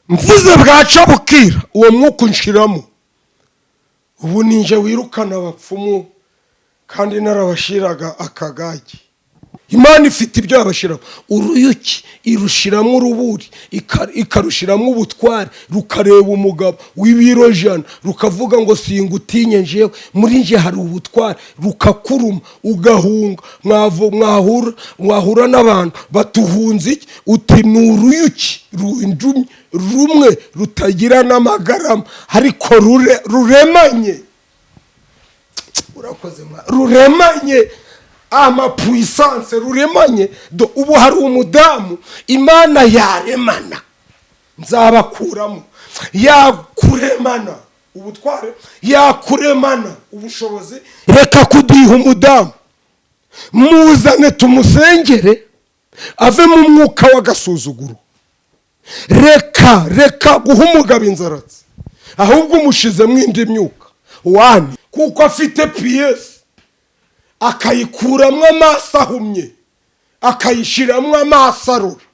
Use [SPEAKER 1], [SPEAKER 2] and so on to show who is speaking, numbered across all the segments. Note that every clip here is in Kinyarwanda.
[SPEAKER 1] Mvuze bwaca bukira, uwo mwuka unshiramo. Ubu ninjye wirukana abapfumu kandi narabashiraga akagage. Imana ifite ibyo yabashiramo. Uruyuki irushiramo uruburi, ikarushiramo ubutware, rukareba umugabo w'ibiro 100 rukavuga ngo singutinye, njyewe muri nje hari ubutware, rukakuruma ugahunga. Mwahura n'abantu batuhunze iki? Uti ni uruyuki rundumye rumwe rutagira n'amagarama, ariko ruremanye. Urakoze ruremanye amapuissance, ruremanye. Do ubu hari umudamu Imana yaremana, nzabakuramo, yakuremana ubutware, yakuremana ubushobozi. Reka kudiha umudamu, muzane tumusengere ave mu mwuka w'agasuzuguro. Reka guha umugabo inzaratsi, ahubwo umushizemo indi myuka wani, kuko afite pièce akayikuramo amaso ahumye, akayishyiramo amaso arura.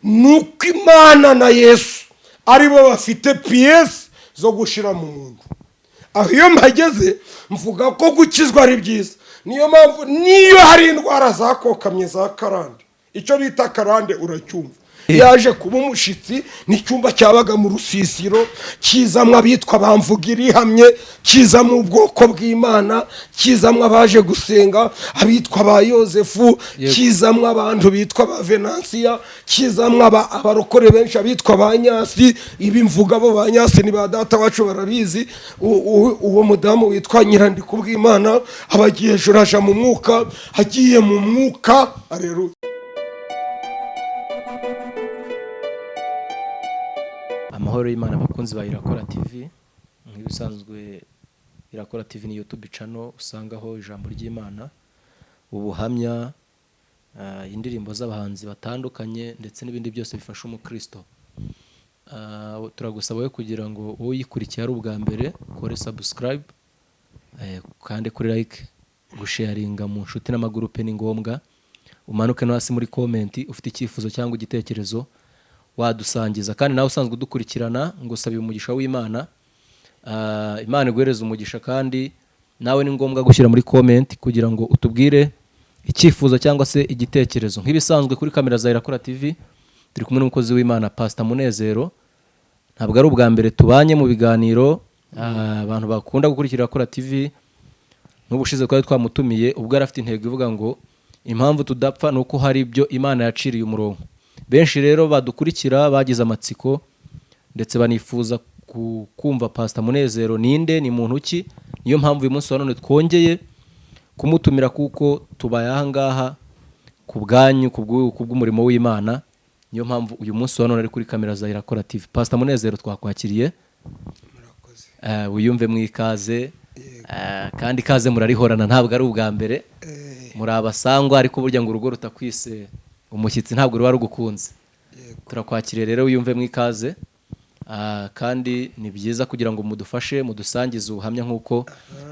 [SPEAKER 1] Nuko Imana na Yesu aribo bafite pièce zo gushyira mu muntu. Aho iyo mpageze mvuga ko gukizwa ari byiza. Niyo mpamvu niyo hari indwara zakokamye za karande, icyo bita karande uracyumva, yaje kuba umushyitsi n'icyumba cyabaga mu rusisiro kizamwo abitwa bamvuga irihamye, kizamwo ubwoko bw'Imana, kizamwo abaje gusenga abitwa ba Yosefu, kizamwo abantu bitwa ba Venansiya, kizamwo abarokore benshi abitwa ba Nyasi. Ibi mvuga, abo ba Nyasi ni ba data wacu, barabizi. Uwo mudamu witwa Nyirandikubwimana aba agiye hejuru, aja mu mwuka, agiye mu mwuka. Areruya.
[SPEAKER 2] Amahoro y'Imana, abakunzi ba Irakora TV. Nk'ibisanzwe, Irakora TV ni YouTube channel usangaho ijambo ry'Imana, ubuhamya, indirimbo z'abahanzi batandukanye ndetse n'ibindi byose bifasha umukristo. Turagusaba we kugira ngo uyikurikiye ari ubwa mbere, kore subscribe, kandi kuri like, gusharinga mu nshuti n'amagurupe ni ngombwa. Umanuke no hasi muri comment, ufite icyifuzo cyangwa igitekerezo wadusangiza. Kandi nawe usanzwe udukurikirana, ngo usabe umugisha w'Imana. Imana iguhereze umugisha. Kandi nawe ni ngombwa gushyira muri comment kugira ngo utubwire icyifuzo cyangwa se igitekerezo. Nk'ibisanzwe, kuri kamera za Irakora TV turi kumwe n'umukozi w'Imana, Pastor Munezero. Ntabwo ari ubwa mbere tubanye mu biganiro. Abantu bakunda gukurikira Irakora TV, n'ubushize twari twamutumiye ubwo yari afite intego ivuga ngo impamvu tudapfa ni uko hari ibyo Imana yaciriye umurongo. Benshi rero badukurikira bagize amatsiko ndetse banifuza kumva Pastor Munezero ninde, ni muntu ki. Niyo mpamvu uyu munsi wa none twongeye kumutumira, kuko tubaye aha ngaha ku bwanyu, ku bw'umurimo w'Imana. Niyo mpamvu uyu munsi wa none ari kuri kamera za Irakora TV. Pastor Munezero, twakwakiriye.
[SPEAKER 1] Murakoze.
[SPEAKER 2] Wiyumve mu ikaze. Kandi ikaze murarihorana, ntabwo ari ubwa mbere, muri abasangwa. Ariko burya ngo urugo rutakwise umushyitsi ntabwo ruba rugukunze. Turakwakiriye rero, wiyumve mu ikaze. Kandi ni byiza kugira ngo mudufashe, mudusangize ubuhamya nk'uko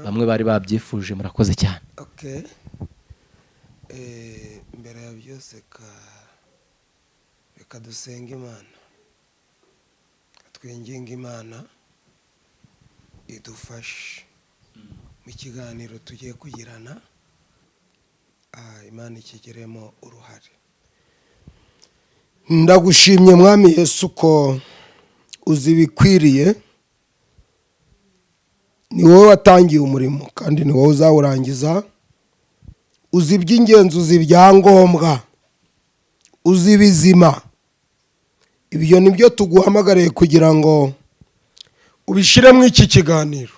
[SPEAKER 2] bamwe bari babyifuje. Murakoze cyane.
[SPEAKER 1] Okay. Mbere ya byose reka dusenge Imana, twinginge Imana idufashe mu kiganiro tugiye kugirana. Imana ikigiremo uruhare. Ndagushimye Mwami Yesu ko uzi ibikwiriye. Ni wowe watangiye umurimo kandi ni wowe uzawurangiza. Uzi iby'ingenzi, uzi ibyangombwa, uzi ibizima. Ibyo ni byo tuguhamagariye kugira ngo ubishyire iki kiganiro.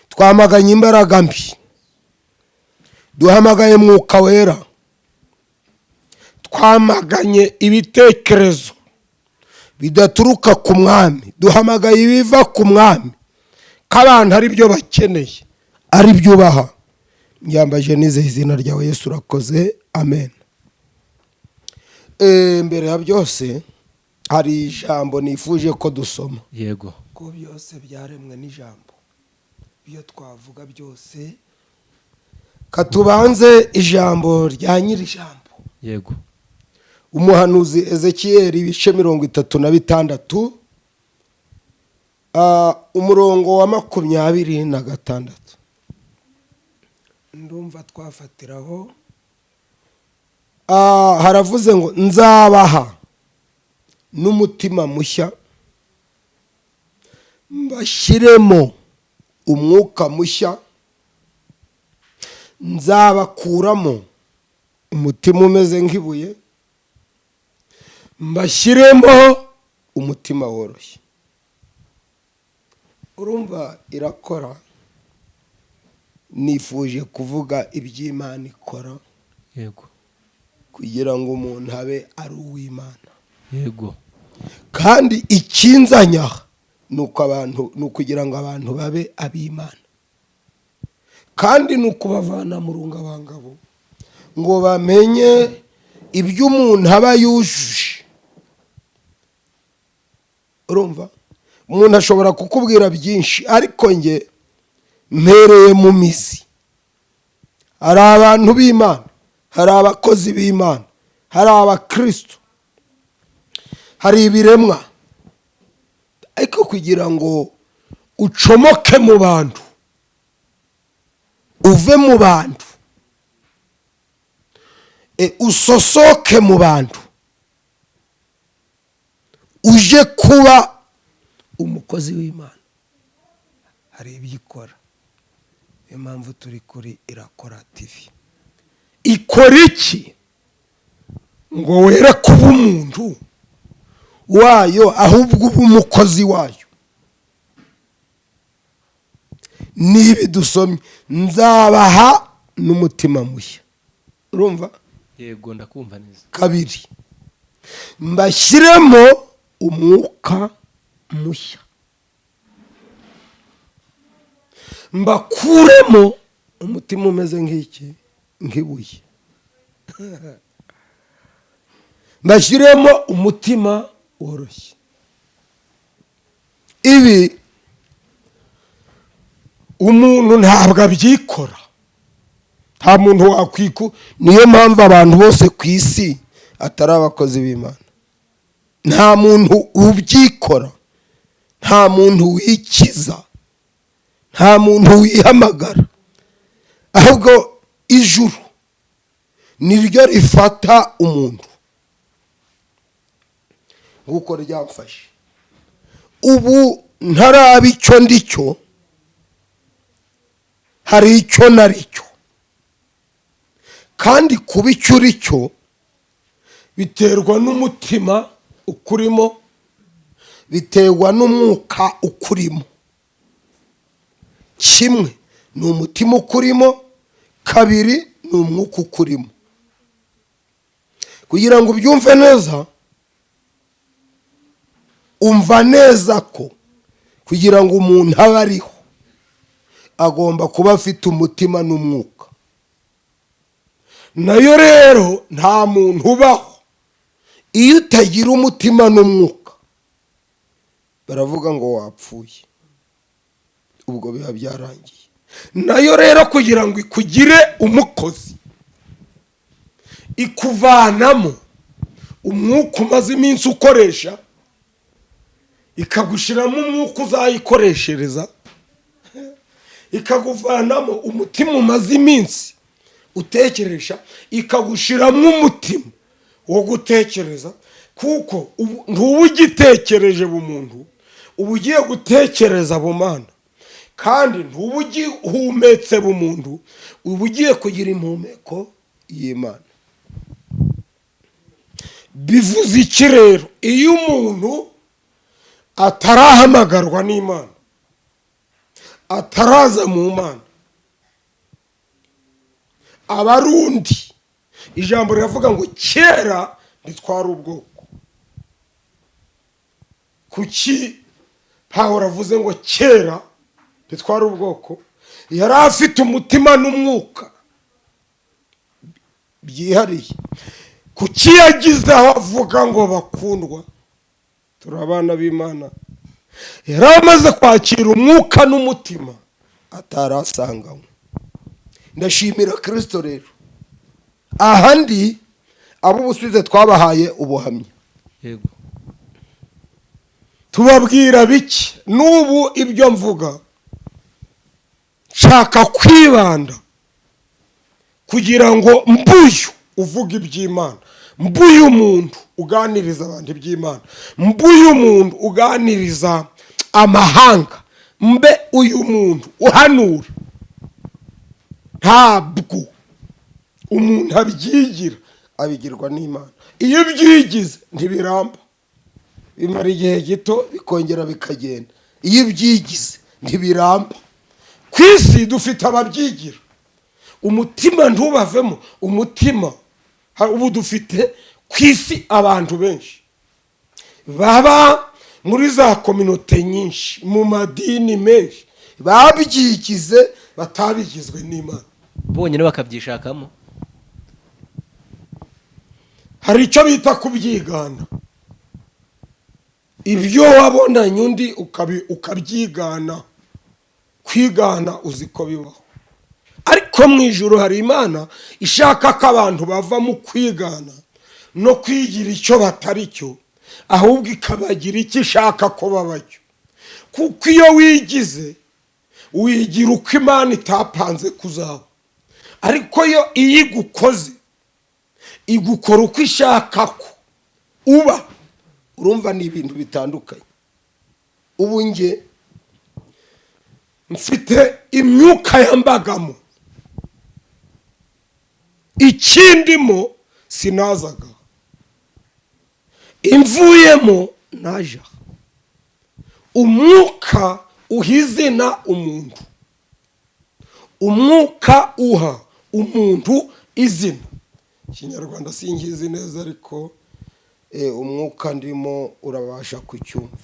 [SPEAKER 1] Twamaganye imbaraga mbi, duhamagaye Mwuka Wera, twamaganye ibitekerezo bidaturuka ku Mwami, duhamagaye ibiva ku Mwami, ko abantu ari byo bakeneye, ari byo ubaha. Myambaje nizeye izina ryawe Yesu, urakoze, amen. Mbere ya byose hari ijambo nifuje ko dusoma. Ko byose byaremwe n'ijambo, ibyo twavuga byose, katubanze ijambo rya nyiri ijambo. Umuhanuzi Ezekiyeli, ibice 36, umurongo wa 26, ndumva twafatiraho. Haravuze ngo: "Nzabaha n'umutima mushya, mbashyiremo umwuka mushya, nzabakuramo umutima umeze nk'ibuye, mbashyiremo umutima woroshye." Urumva irakora. Nifuje kuvuga iby'Imana ikora kugira ngo umuntu abe ari uw'Imana. Kandi ikinzanya aha ni uko abantu, ni ukugira ngo abantu babe ab'Imana, kandi ni ukubavana mu rungabangabo ngo bamenye ibyo umuntu aba yujuje. Urumva, umuntu ashobora kukubwira byinshi, ariko nge mpereye mu mizi. Hari abantu b'Imana, hari abakozi b'Imana, hari abakristo, hari ibiremwa, ariko kugira ngo ucomoke mu bantu, uve mu bantu, usosoke mu bantu, uje kuba umukozi w'Imana, hari ibyo ikora. Niyo mpamvu turi kuri Irakora TV. Ikora iki ngo were kuba umuntu wayo, ahubwo uba umukozi wayo? Niba dusomye: "Nzabaha n'umutima mushya." Urumva?
[SPEAKER 2] Yego, ndakumva neza.
[SPEAKER 1] Kabiri, "mbashyiremo umwuka mushya, mbakuremo umutima umeze nk'iki, nk'ibuye, mbashyiremo umutima woroshye." Ibi umuntu ntabwo abyikora, nta muntu wakwiku. Niyo mpamvu abantu bose ku isi atari abakozi b'Imana. Nta muntu ubyikora, nta muntu wikiza, nta muntu wihamagara, ahubwo ijuru niryo rifata umuntu nk'uko ryamfashe. Ubu ntaraba icyo ndi cyo, hari icyo nari cyo, kandi kuba icyo uri cyo biterwa n'umutima ukurimo, biterwa n'umwuka ukurimo. Kimwe ni umutima ukurimo, kabiri ni umwuka ukurimo. Kugira ngo ubyumve neza, umva neza ko kugira ngo umuntu abe ariho, agomba kuba afite umutima n'umwuka. Nayo rero nta muntu ubaho iyo utagira umutima n'umwuka. Baravuga ngo wapfuye, ubwo biba byarangiye. Nayo rero kugira ngo ikugire umukozi, ikuvanamo umwuka umaze iminsi ukoresha, ikagushyiramo umwuka uzayikoreshereza, ikaguvanamo umutima umaze iminsi utekeresha, ikagushyiramo umutima wo gutekereza, kuko ntuba ugitekereje bumuntu, uba ugiye gutekereza bumana. Kandi ntuba ugihumetse bumuntu, uba ugiye kugira impumeko y'Imana. Bivuze iki rero? Iyo umuntu atarahamagarwa n'Imana, ataraza mu Mana, aba ari undi. Ijambo riravuga ngo: "Kera ntitwari ubwoko." Kuki Pawulo avuze ngo kera ntitwari ubwoko? Yari afite umutima n'umwuka byihariye. Kuki yagize aho avuga ngo: "Bakundwa, turi abana b'Imana"? Yari amaze kwakira umwuka n'umutima atari asanganywe. Ndashimira Kirisito rero, aha ndi Abo ubusize twabahaye ubuhamya.
[SPEAKER 2] Yego.
[SPEAKER 1] Tubabwira bike. N'ubu ibyo mvuga nshaka kwibanda kugira ngo mbuyu uvuga iby'Imana, mbuyu umuntu uganiriza abantu iby'Imana, mbuyu umuntu uganiriza amahanga, mbe uyu muntu uhanura. Ntabwo umuntu abyigira, abigirwa n'Imana. Iyo ubyigize ntibiramba, bimara igihe gito bikongera bikagenda. Iyo ubyigize ntibiramba. Ku isi dufite ababyigira, umutima ntubavemo umutima. Ubu dufite ku isi abantu benshi baba muri za communauté nyinshi, mu madini menshi, babyigize batabigizwe n'Imana.
[SPEAKER 2] Bonyine bakabyishakamo.
[SPEAKER 1] Hari icyo bita kubyigana, ibyo wabonanye undi ukabyigana. Kwigana uzi ko bibaho, ariko mu ijoro hari Imana ishaka ko abantu bava mu kwigana no kwigira icyo batari cyo, ahubwo ikabagira icyo ishaka ko baba cyo. Kuko iyo wigize, wigira uko Imana itapanze kuzaba, ariko yo iyo igukoze igukora uko ishaka ko uba. Urumva ni ibintu bitandukanye. Ubu nge mfite imyuka yambagamo, ikindimo sinazaga, imvuyemo naja. Umwuka uha izina umuntu, umwuka uha umuntu izina. Ikinyarwanda sinkizi neza, ariko umwuka ndimo urabasha kucyumva.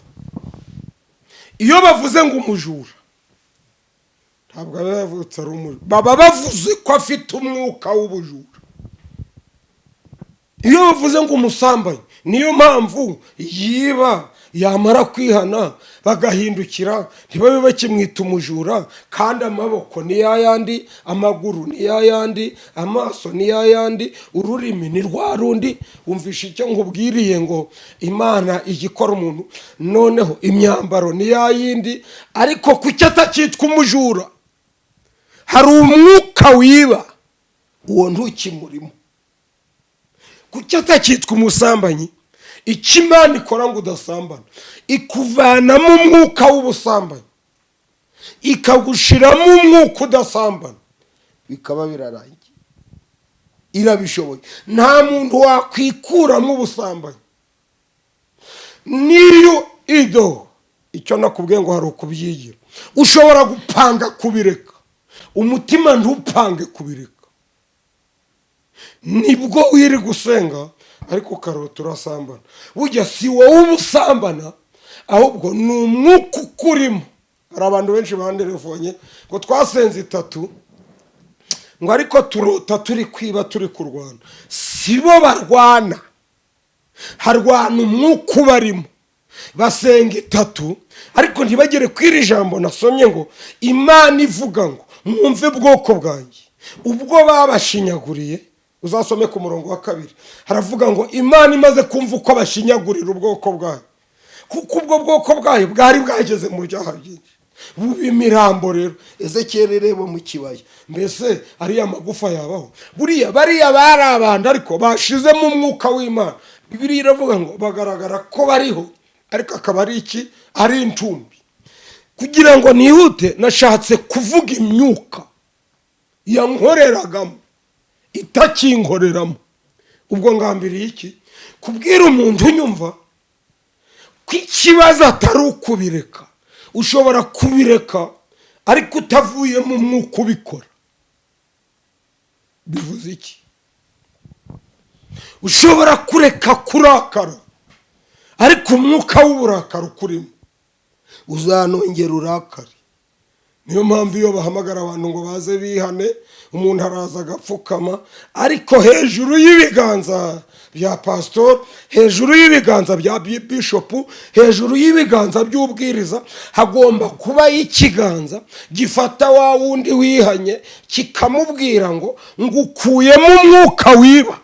[SPEAKER 1] Iyo bavuze ngo umujura, ntabwo aba yavutse ari umujura, baba bavuze ko afite umwuka w'ubujura. Iyo bavuze ngo umusambanyi, niyo mpamvu yiba, yamara kwihana bagahindukira ntibabe bakimwita umujura. Kandi amaboko ni yayandi, amaguru ni yayandi, amaso ni yayandi, ururimi ni rwa rundi. Wumvisha icyo nkubwiriye ngo Imana ijya ikora umuntu, noneho imyambaro ni yayindi, ariko kuki atakitwa umujura? Hari umwuka wiba, uwo ntukimurimo. Kuki atakitwa umusambanyi? Icyo Imana ikora ngo udasambana, ikuvanamo umwuka w'ubusambanyi, ikagushiramo umwuka udasambana, bikaba birarangiye. Irabishoboye. Nta muntu wakwikuramo ubusambanyi niyo ido. Icyo nakubwiye ngo hari ukubyigira. Ushobora gupanga kubireka, umutima ntupange kubireka. Nibwo wiri gusenga ariko ukarota urasambana, burya si wowe uba usambana, ahubwo ni umwuka ukurimo. Hari abantu benshi banderefonye ngo twasenze itatu, ngo ariko turota turi kwiba, turi kurwana. Si bo barwana, harwana umwuka ubarimo. Basenga itatu ariko ntibagere ku iri jambo nasomye ngo Imana ivuga ngo: "Mwumve bwoko bwanjye, ubwo babashinyaguriye." Uzasome ku murongo wa 2, haravuga ngo Imana imaze kumva uko bashinyagurira ubwoko bwayo, kuko ubwo bwoko bwayo bwari bwageze mu byaha byinshi, buba imirambo. Rero Ezekiyeli, reba mu kibaya, mbese ariya magufa yabaho? Buriya bariya bari abantu, ariko bashizemo umwuka w'Imana. Bibiliya iravuga ngo bagaragara ko bariho, ariko akaba ari iki? Ari intumbi. Kugira ngo nihute, nashatse kuvuga imyuka yankoreragamo itakinkoreramo. Ubwo ngambiriye iki? Kubwira umuntu unyumva ko ikibazo atari ukubireka. Ushobora kubireka ariko utavuyemo umwuka ubikora. Bivuze iki? Ushobora kureka kurakara, ariko umwuka w'uburakari ukurimo uzanongera urakare. Niyo mpamvu iyo bahamagara abantu ngo baze bihane, umuntu araza agapfukama, ariko hejuru y'ibiganza bya pasitori, hejuru y'ibiganza bya bishopu, hejuru y'ibiganza by'ubwiriza, hagomba kubaho ikiganza gifata wa wundi wihanye, kikamubwira ngo: "Ngukuyemo umwuka wiba."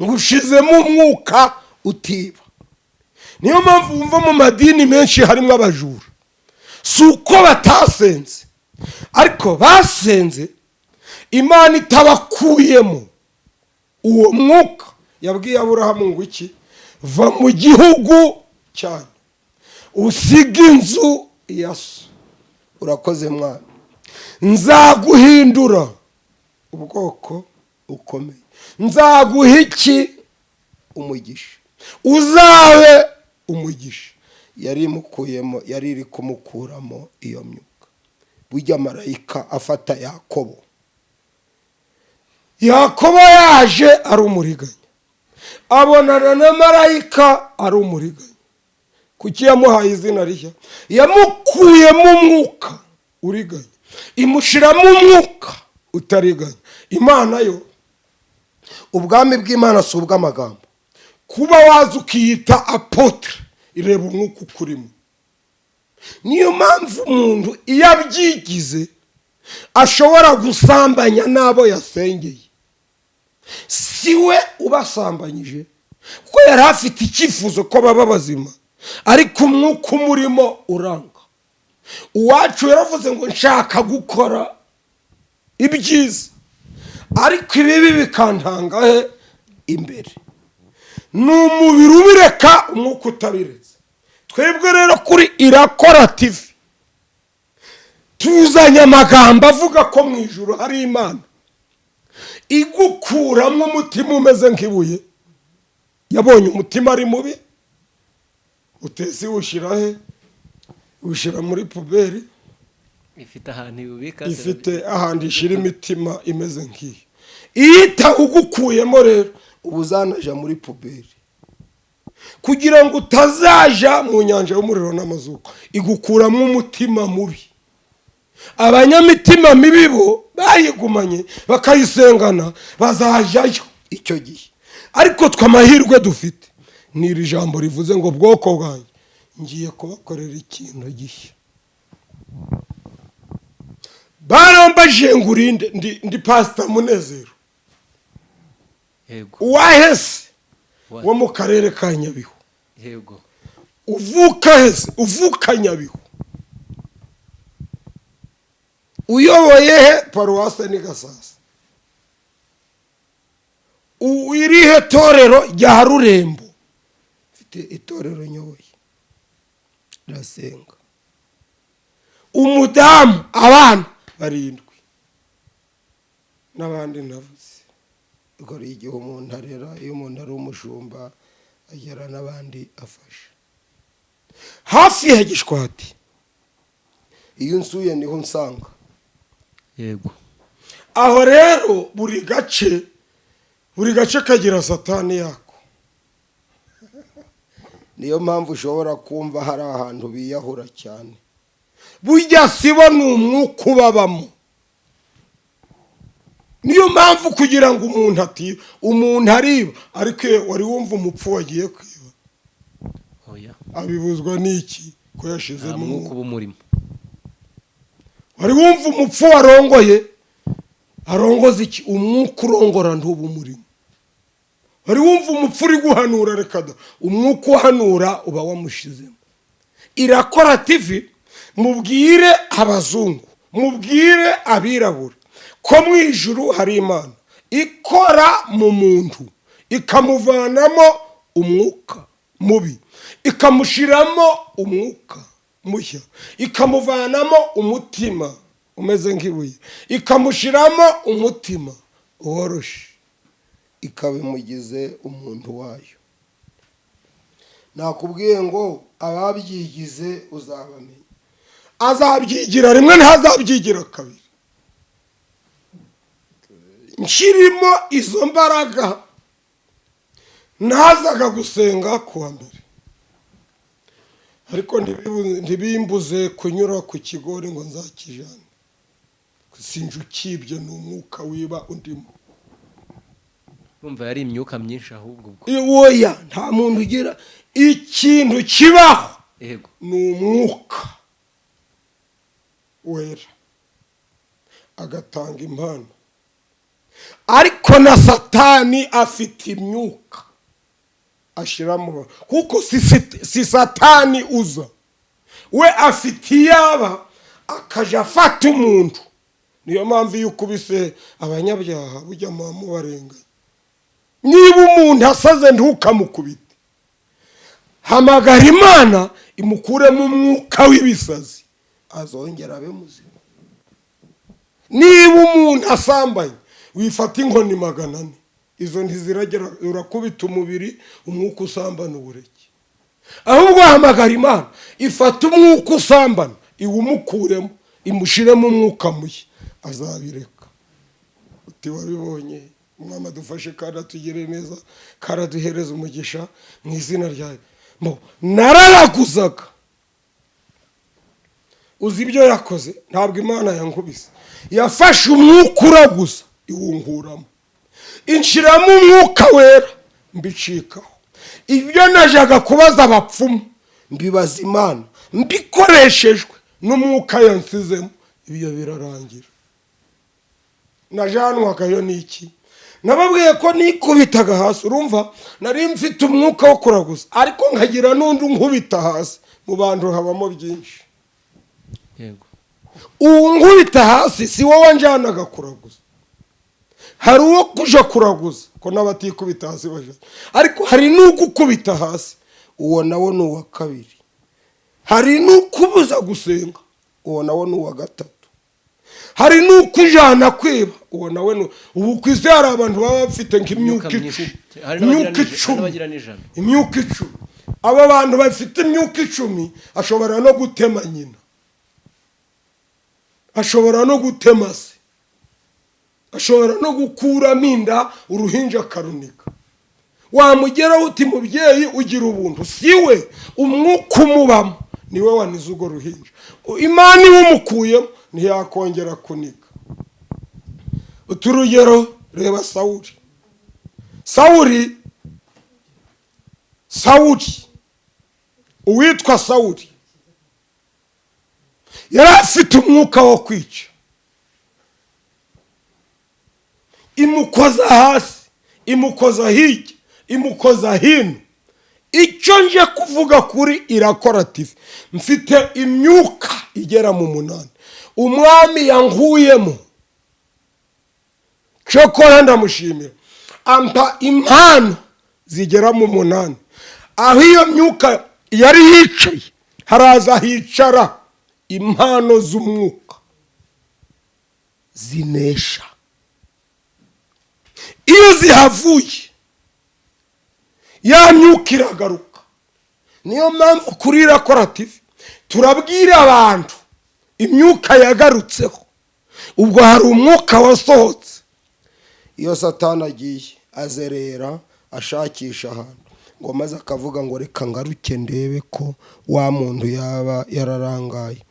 [SPEAKER 1] Ngushizemo umwuka utiba. Niyo mpamvu wumva mu madini menshi harimo abajura. Si uko batasenze, ariko basenze Imana itabakuyemo uwo mwuka. Yabwiye Aburahamu ngo iki? "Va mu gihugu cyanyu, usige inzu ya so." Urakoze mwana. "Nzaguhindura ubwoko bukomeye, nzaguha iki? Umugisha, uzabe umugisha." Yari imukuyemo, yari iri kumukuramo iyo myuka. Burya marayika afata Yakobo, Yakobo yaje ari umuriganya, abonana na marayika ari umuriganya. Kuki yamuhaye izina rishya? Yamukuyemo umwuka uriganya, imushyiramo umwuka utariganya. Imana yo, ubwami bw'Imana si ubw'amagambo. Kuba waza ukiyita apôtre, ireba umwuka ukurimo. Niyo mpamvu umuntu iyo abyigize ashobora gusambanya n'abo yasengeye, si we ubasambanyije, kuko yari afite icyifuzo ko baba bazima, ariko umwuka umurimo uranga. Uwacu yaravuze ngo: "Nshaka gukora ibyiza, ariko ibibi bikantanga he imbere." Ni umubiri ubireka, umwuka utabiretse. Twebwe rero kuri Irakora TV tuzanye amagambo avuga ko mu ijuru hari Imana igukuramo umutima umeze nk'ibuye. Yabonye umutima ari mubi, utese iwushyira he? Iwushyira muri poubelle.
[SPEAKER 2] Ifite ahantu ibubika.
[SPEAKER 1] Ifite ahantu ishyira imitima imeze nk'iyo. Iyo itawugukuyemo rero, uba uzanaja muri poubelle kugira ngo utazaja mu nyanja y'umuriro n'amazuko. Igukuramo umutima mubi. Abanyamitima mibi bo bayigumanye bakayisengana bazajyayo icyo gihe. Ariko twe amahirwe dufite ni iri jambo rivuze ngo: "Bwoko bwanjye, ngiye kubakorera ikintu gishya." Barambajije ngo: "Urinde?" Ndi Pasita Munezero. Uwahese? Wo mu karere ka Nyabihu. Uvuka hese? Uvuka Nyabihu. Uyoboye he? Paruwase ni Gasasa. Irihe torero? Rya Rurembo. Mfite itorero nyoboye, rirasenga. Umudamu, abana barindwi n'abandi navuze. Dore igihe umuntu arera, iyo umuntu ari umushumba agera n'abandi afasha. Hafi ya Gishwati, iyo unsuye niho unsanga. Aho rero buri gace, buri gace kagira satani yako. Niyo mpamvu ushobora kumva hari ahantu biyahura cyane. Burya sibo, ni umwuka ubabamo. Niyo mpamvu kugira ngo umuntu ati umuntu ariba, ariko iyo wari wumva umupfu wagiye kwiba?
[SPEAKER 2] Oya.
[SPEAKER 1] Abibuzwa n'iki ko
[SPEAKER 2] Nta
[SPEAKER 1] yashizemo
[SPEAKER 2] mwuka
[SPEAKER 1] umwuka?
[SPEAKER 2] uba umurimo.
[SPEAKER 1] Wari wumva umupfu warongoye arongoza iki? Umwuka urongora ntuba umurimo. Wari wumva umupfu uri guhanura? Reka da, umwuka uhanura uba wamushizemo. Irakora TV, mubwire abazungu, mubwire abirabura ko mu ijuru hari Imana ikora mu muntu, ikamuvanamo umwuka mubi, ikamushyiramo umwuka mushya, ikamuvanamo umutima umeze nk'ibuye, ikamushyiramo umutima woroshye, ikaba imugize umuntu wayo. Nakubwiye ngo ababyigize uzabamenya. Azabyigira rimwe, ntazabyigira kabiri. Nshyirimo izo mbaraga, nazaga gusenga kuwa mbere, ariko ntibimbuze kunyura ku kigori ngo nzakijane. Sinje ukibye, ni umwuka wiba undimo.
[SPEAKER 2] Urumva yari imyuka myinshi ahubwo ubwo.
[SPEAKER 1] Oya, nta muntu ugira ikintu kibaho. Ni umwuka wera agatanga impano. Ariko na Satani afite imyuka ashyiramo, kuko si Satani uza, we afite iyaba akajya afata umuntu. Niyo mpamvu iyo ukubise abanyabyaha bujya muba mubarenganya. Niba umuntu asaze, ntukamukubite, hamagara Imana imukuremo umwuka w'ibisazi, azongera abe muzima. Niba umuntu asambanye, wifata inkoni 400, izo ntiziragera, urakubita umubiri, umwuka usambana ubureke. Ahubwo hamagara Imana ifata umwuka usambana iwumukuremo, imushyiremo umwuka mushya, azabireka. Uti wabibonye? Umwami adufashe kandi atugire neza kandi aduhereze umugisha mu izina ryawe. Nararaguzaga. Uzi ibyo yakoze? Ntabwo Imana yankubise, yafashe umwuka uraguza iwunkuramo, inshiramo umwuka wera, mbicikaho. Ibyo najyaga kubaza abapfumu mbibaza Imana mbikoreshejwe n'umwuka yansizemo, ibyo birarangira. Najanwagayo n'iki? Nababwiye ko nikubitaga hasi. Urumva, nari mfite umwuka wo kuraguza, ariko nkagira n'undi unkubita hasi. Mu bantu habamo byinshi. Uwo nkubita hasi si wowe njyanaga kuraguza. Hari uwo kuja kuraguza ko n'abatikubita hasi baja, ariko hari n'ugukubita hasi, uwo nawo ni uwa kabiri. Hari n'ukubuza gusenga, uwo nawo ni uwa gatatu. Hari n'ukujana kwiba, uwo nawe ni ubu. Ku isi hari abantu baba bafite nk'imyuka
[SPEAKER 2] myinshi.
[SPEAKER 1] 10,
[SPEAKER 2] Hari n'abagira
[SPEAKER 1] imyuka
[SPEAKER 2] hari
[SPEAKER 1] 10.
[SPEAKER 2] n'abagira n'ijana.
[SPEAKER 1] Imyuka 10. Aba bantu bafite imyuka 10 ashobora no gutema nyina, ashobora no gutema se, ashobora no gukuramo inda uruhinja akarunika. Wamugeraho uti: "Mubyeyi, ugira ubuntu." Si we, umwuka umubamo niwe wanize urwo ruhinja. Imana iwumukuyemo ntiyakongera kuniga. Uturugero, reba Sawuri. Sawuri, Sawuri, uwitwa Sawuri yari afite umwuka wo kwica. Imukoza hasi, imukoza hirya, imukoza hino. Icyo nje kuvuga kuri Irakora TV, mfite imyuka igera mu 8 umwami yankuyemo. Cyokora ndamushimira, ampa impano zigera mu 8. Aho iyo myuka yari yicaye haraza hicara impano z'umwuka zinesha. Iyo zihavuye, ya myuka iragaruka. Niyo mpamvu kuri Irakora TV turabwira abantu imyuka yagarutseho. Ubwo hari umwuka wasohotse. Iyo Satani agiye azerera ashakisha ahantu ngo maze akavuga ngo: "Reka ngaruke ndebe ko wa muntu yaba yararangaye,"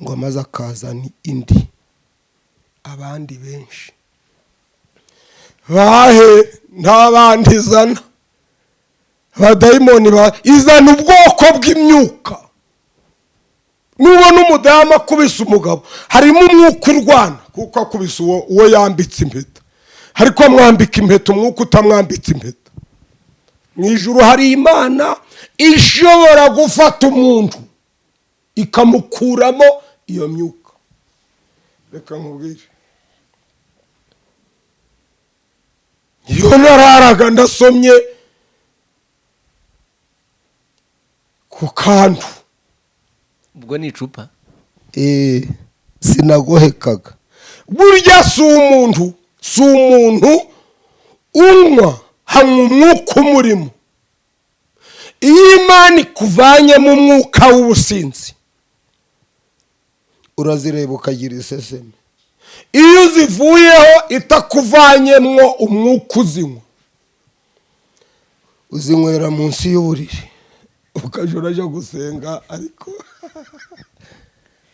[SPEAKER 1] ngo maze akazana indi, abandi benshi bahe. Nta bandi izana, abadayimoni ba izana ubwoko bw'imyuka. Nubona umudamu akubise umugabo, harimo umwuka urwana, kuko akubise uwo yambitse impeta, ariko amwambika impeta umwuka utamwambitse impeta. Mu ijuru hari Imana ishobora gufata umuntu ikamukuramo iyo myuka. Reka nkubwire, iyo nararaga ndasomye ku kantu.
[SPEAKER 2] Ubwo ni icupa?
[SPEAKER 1] Sinagohekaga. Burya si umuntu unywa, hanywa umwuka umurimo. Iyo Imana ikuvanyemo umwuka w'ubusinzi, urazireba ukagira iseseme. Iyo uzivuyeho itakuvanyemwo umwuka uzinywa, uzinywera munsi y'uburiri, ukajya urajya gusenga, ariko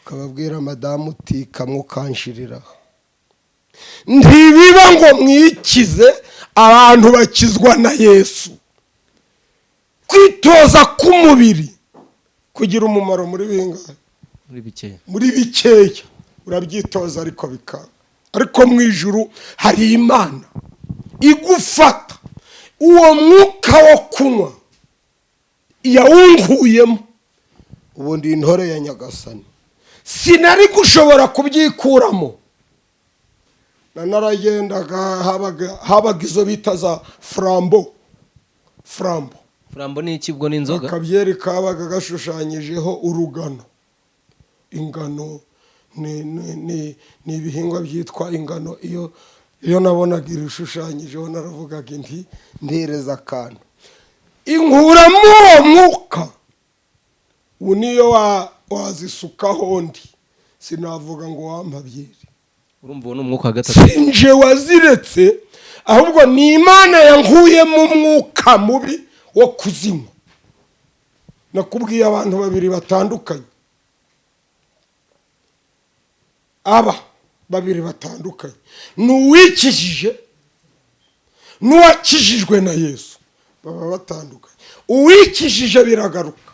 [SPEAKER 1] ukababwira madamu uti: "Kamwe ukanshiriraho." Ntibiba ngo mwikize. Abantu bakizwa na Yesu. Kwitoza k'umubiri kugira umumaro muri bingahe?
[SPEAKER 2] Muri bikeya.
[SPEAKER 1] Muri bikeya. Urabyitoza ariko bikanga. Ariko mu ijuru hari Imana igufata uwo mwuka wo kunywa yawunguyemo. Ubundi intore ya Nyagasani sinari gushobora kubyikuramo. Naragendaga, habaga izo bita za Flambeau, Flambeau.
[SPEAKER 2] Flambeau ni iki? Ubwo ni inzoga?
[SPEAKER 1] Akabyeri kabaga gashushanyijeho urugano, ingano, ni ibihingwa byitwa ingano. Iyo nabonaga irishushanyijeho naravugaga nti: "Ntereza akantu." Inkuramo uwo mwuka. Ubu niyo wazisukaho ndi sinavuga ngo wampa byeri.
[SPEAKER 2] Urumva uwo ni umwuka wa gatatu.
[SPEAKER 1] Sinje waziretse, ahubwo ni Imana yankuyemo umwuka mubi wo kuzinywa. Nakubwiye abantu babiri batandukanye. Aba babiri batandukanye ni uwikijije n'uwakijijwe na Yesu, baba batandukanye. Uwikijije biragaruka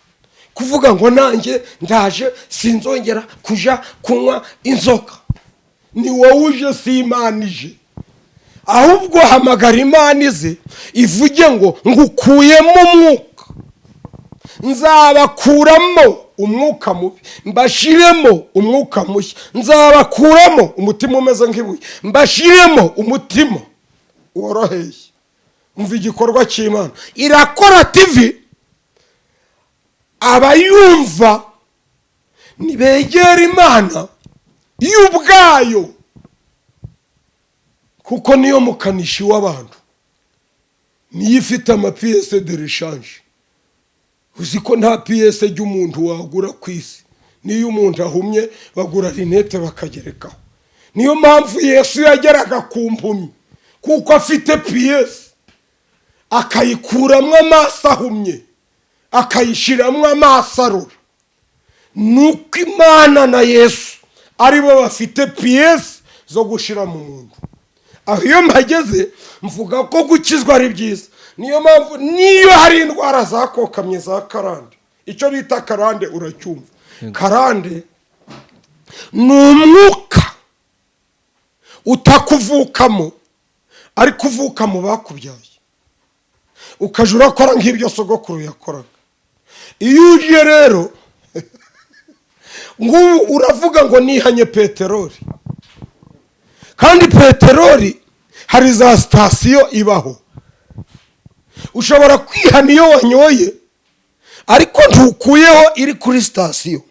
[SPEAKER 1] kuvuga ngo: "Nanjye ndaje, sinzongera kuja kunywa inzoga." Ni wowe uje, si Imana ije. Ahubwo hamagara Imana ize ivuge ngo: "Ngukuyemo umwuka, nzabakuramo umwuka mubi, mbashiremo umwuka mushya, nzabakuramo umutima umeze nk'ibuye, mbashiremo umutima woroheye." Umva igikorwa cy'Imana Irakora TV. Abayumva ntibegera Imana y'ubwayo, kuko niyo mukanishi w'abantu, niyo ifite ama pièces de rechange. Uzi ko nta pièce ry'umuntu wagura ku isi? Niyo umuntu ahumye bagura lunettes bakagerekaho. Niyo mpamvu Yesu yageraga ku mpumyi, kuko afite pièce, akayikuramo amaso ahumye, akayishyiramo amaso arura. Nuko Imana na Yesu aribo bafite pièces zo gushyira mu muntu. Aho iyo mpageze mvuga ko gukizwa ari byiza. Niyo mpamvu niyo hari indwara zakokamye za karande, icyo bita karande uracyumva? Karande ni umwuka utakuvukamo, ariko uvuka mu bakubyaye, ukajya urakora nk'ibyo sogokuru yakoraga. Iyo uje rero ngubu uravuga ngo: "Nihanye peteroli," kandi peteroli hari za sitasiyo ibaho. Ushobora kwihana iyo wanyoye, ariko ntukuyeho iri kuri sitasiyo,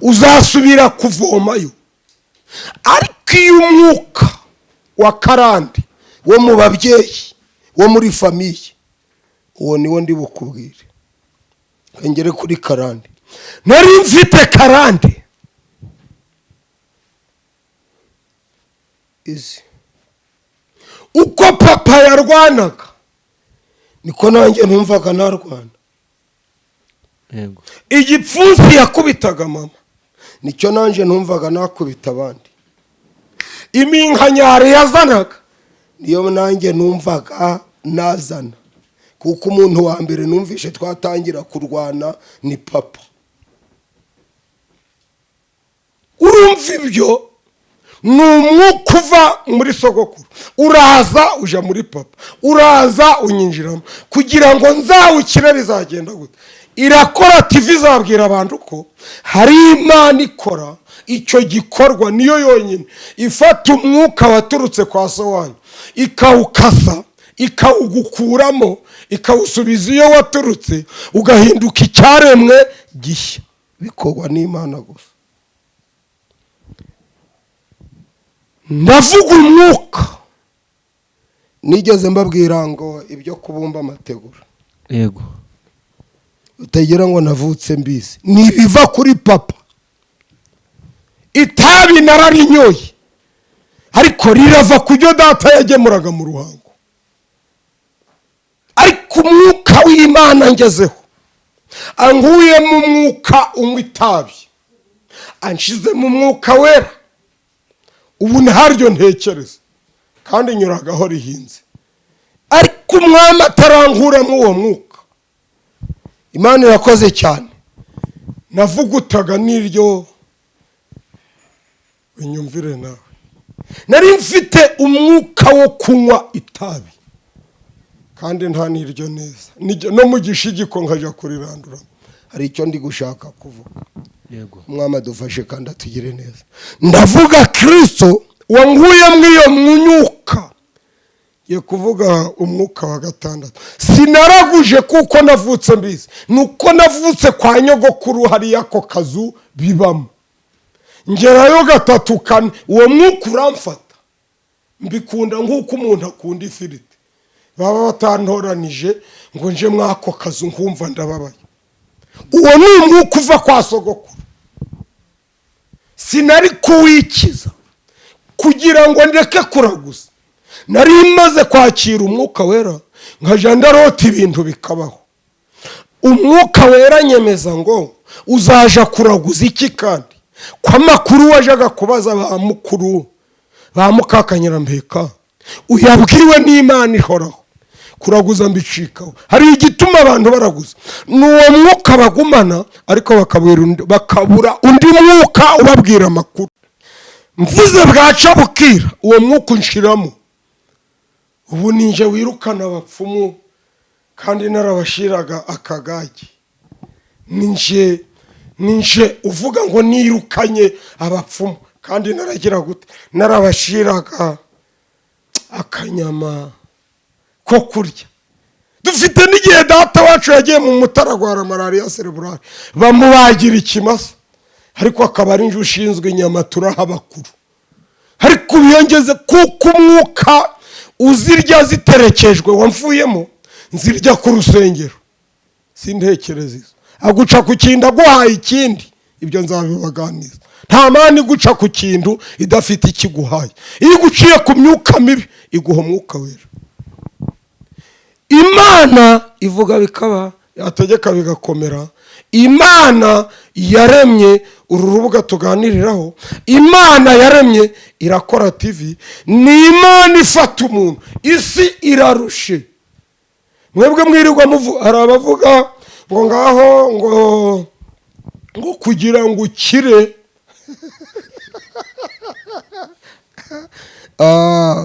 [SPEAKER 1] uzasubira kuvomayo. Ariko iyo umwuka wa karande wo mu babyeyi, wo muri famille, uwo niwo ndi bukubwire. Ngere kuri karande. Nari mfite karande izi. Uko papa yarwanaga niko nanjye numvaga narwana. Igipfunsi yakubitaga mama nicyo nanjye numvaga nakubita abandi. Iminkanyari yazanaga niyo nanjye numvaga nazana, kuko umuntu wa mbere numvishe twatangira kurwana ni papa. Urumva ibyo ni umwuka uva muri sogokuru, uraza uja muri papa, uraza unyinjiramo. Kugira ngo nzawukire bizagenda gute? Irakora TV izabwira abantu ko hari Imana ikora icyo gikorwa. Niyo yonyine ifata umwuka waturutse kwa so wanyu, ikawukasa, ikawugukuramo, ikawusubiza iyo waturutse, ugahinduka icyaremwe gishya. Bikorwa n'Imana gusa. Ndavuga umwuka. Nigeze mbabwira ngo ibyo kubumba amategura, utagira ngo navutse mbizi, ni ibiva kuri papa. Itabi nararinyoye, ariko rirava ku byo data yagemuraga mu Ruhango. Ariko umwuka w'Imana ngezeho, ankuyemo umwuka unywa itabi, anshizemo umwuka wera. Ubu ntaryo ntekereza, kandi nyuragaho rihinze. Ariko umwami atarankuramo uwo mwuka, Imana irakoze cyane, navugutaga n'iryo. Unyumvire nawe. Nari mfite umwuka wo kunywa itabi, kandi nta n'iryo neza. No mu gishigiko nkajya kurirandura. Hari icyo ndi gushaka kuvuga. Umwami adufashe kandi atugire neza. Ndavuga Kirisito wanguye muri iyo myuka. Ngiye kuvuga umwuka wa gatandatu. Sinaraguje kuko navutse mbizi, ni uko navutse kwa nyogokuru, hariya ako kazu bibamo, ngerayo gatatu, kane, uwo mwuka uramfata, mbikunda nk'uko umuntu akunda ifiriti. Baba batantoranije ngo nje muri ako kazu, nkumva ndababaye. Uwo ni umwuka uva kwa sogokuru, sinari kuwikiza. Kugira ngo ndeke kuraguza, nari maze kwakira Umwuka Wera, nkajya ndarota ibintu bikabaho. Umwuka Wera nyemeza ngo uzaja kuraguza iki, kandi ko amakuru wajyaga kubaza ba mukuru ba mukakanyirampeka uyabwiwe n'Imana ihoraho? Kuraguza mbicikaho. Hari igituma abantu baraguza, ni uwo mwuka bagumana, ariko bakabura undi mwuka ubabwira amakuru. Mvuze bwaca bukira, uwo mwuka unshiramo. Ubu ninjye wirukana abapfumu kandi narabashiraga akagage. Ninjye uvuga ngo nirukanye abapfumu kandi naragira gute? Narabashiraga akanyama ko kurya. Dufite n'igihe data wacu yagiye mu Mutara, arwara malariya cérébrale, bamubagira ikimasa, ariko akaba ari njye ushinzwe inyama, turaha abakuru. Ariko ubiyongeze kuko umwuka uzirya ziterekejwe wamvuyemo, nzirya ku rusengero, sintekereza izo. Aguca ku kintu aguhaye ikindi, ibyo nzabibaganiza. Nta mani iguca ku kintu idafite ikiguhaye. Iyo iguciye ku myuka mibi, iguha Umwuka Wera. Imana ivuga bikaba, yategeka bigakomera. Imana yaremye uru rubuga tuganiriraho, Imana yaremye Irakora TV, ni Imana ifata umuntu. Isi irarushe. Mwebwe mwirirwa hari abavuga ngo ngaho ngo kugira ngo ukire,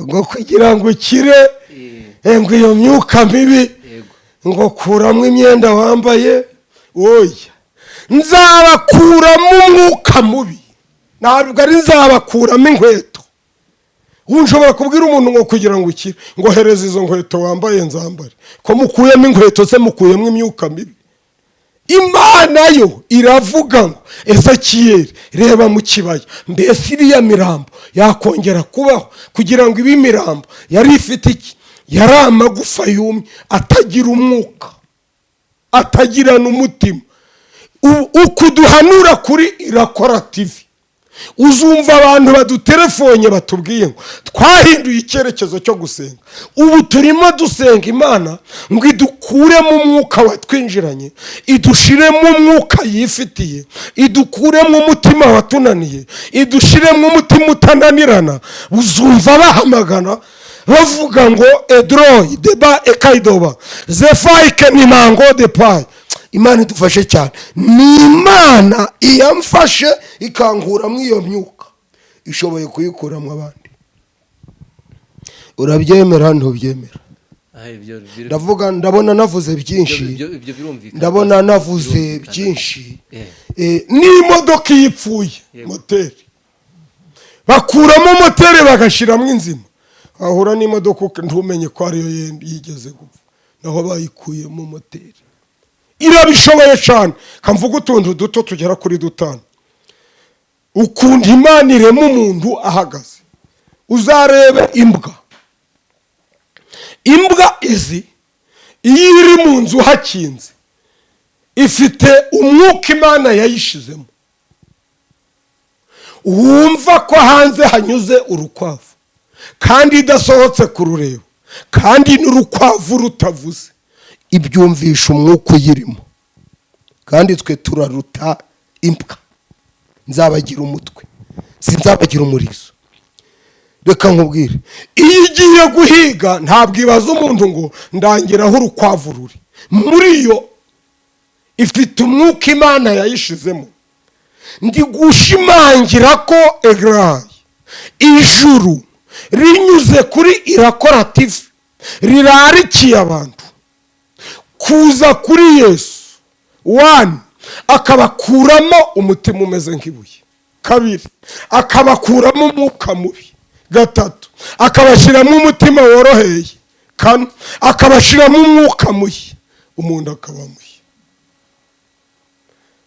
[SPEAKER 1] ngo kugira ngo ukire, ngo iyo myuka mibi, ngo kuramo imyenda wambaye. Oya, nzabakuramo umwuka mubi, ntabwo ari nzabakuramo inkweto. Ubu nshobora kubwira umuntu ngo kugira ngo ukire, ngo hereza izo nkweto wambaye nzambare. Ko mukuyemo inkweto se, mukuyemo imyuka mibi? Imana yo iravuga ngo: "Ezekiyeli, reba mu kibaya, mbese iriya mirambo yakongera kubaho?" Kugira ngo ibe imirambo, yari ifite iki? Yari amagufa yumye, atagira umwuka, atagira n'umutima. Uku duhanura kuri Irakora TV, uzumva abantu baduterefonye batubwiye ngo twahinduye icyerekezo cyo gusenga, ubu turimo dusenga Imana ngo idukuremo umwuka watwinjiranye, idushiremo umwuka yifitiye, idukuremo umutima watunaniye, idushiremo umutima utananirana. Uzumva bahamagana bavuga ngo edroyi deba ekaidoba zefayike nimango depayi. Imana idufashe cyane. Ni Imana iyamfashe ikankuramo iyo myuka, ishoboye kuyikuramo abandi. Urabyemera, ntubyemera?
[SPEAKER 2] Ibyo
[SPEAKER 1] Ndavuga, ndabona navuze byinshi.
[SPEAKER 2] Ibyo birumvikana.
[SPEAKER 1] Ndabona navuze
[SPEAKER 2] Birumvikana.
[SPEAKER 1] byinshi.
[SPEAKER 2] Eh.
[SPEAKER 1] N'imodoka iyo ipfuye, moteri, bakuramo moteri bagashyiramo inzima. Wahura n'imodoka ntumenye ko ariyo yigeze gupfa, naho bayikuyemo moteri. Irabishoboye cyane. Kamvuga utuntu duto tugera kuri dutanu, ukuntu Imana irema umuntu ahagaze. Uzarebe imbwa. Imbwa izi iyo iri mu nzu hakinze, ifite umwuka Imana yayishizemo, wumva ko hanze hanyuze urukwavu kandi idasohotse kurureba, kandi n'urukwavu rutavuze, ibyumvisha umwuka uyirimo. Kandi twe turaruta imbwa. Nzabagira umutwe, sinzabagira umurizo. Reka nkubwire, iyo igiye guhiga ntabwo ibaza umuntu ngo ndangiraho urukwavu ruri. Muri yo ifite umwuka Imana yayishizemo. Ndi gushimangira ko egarayi ijuru. Rinyuze kuri Irakora TV, rirarikiye abantu kuza kuri Yesu. One, akabakuramo umutima umeze nk'ibuye. Kabiri, akabakuramo umwuka mubi. Gatatu, akabashyiramo umutima woroheye. Kane, akabashyiramo umwuka mushya, umuntu akaba mushya.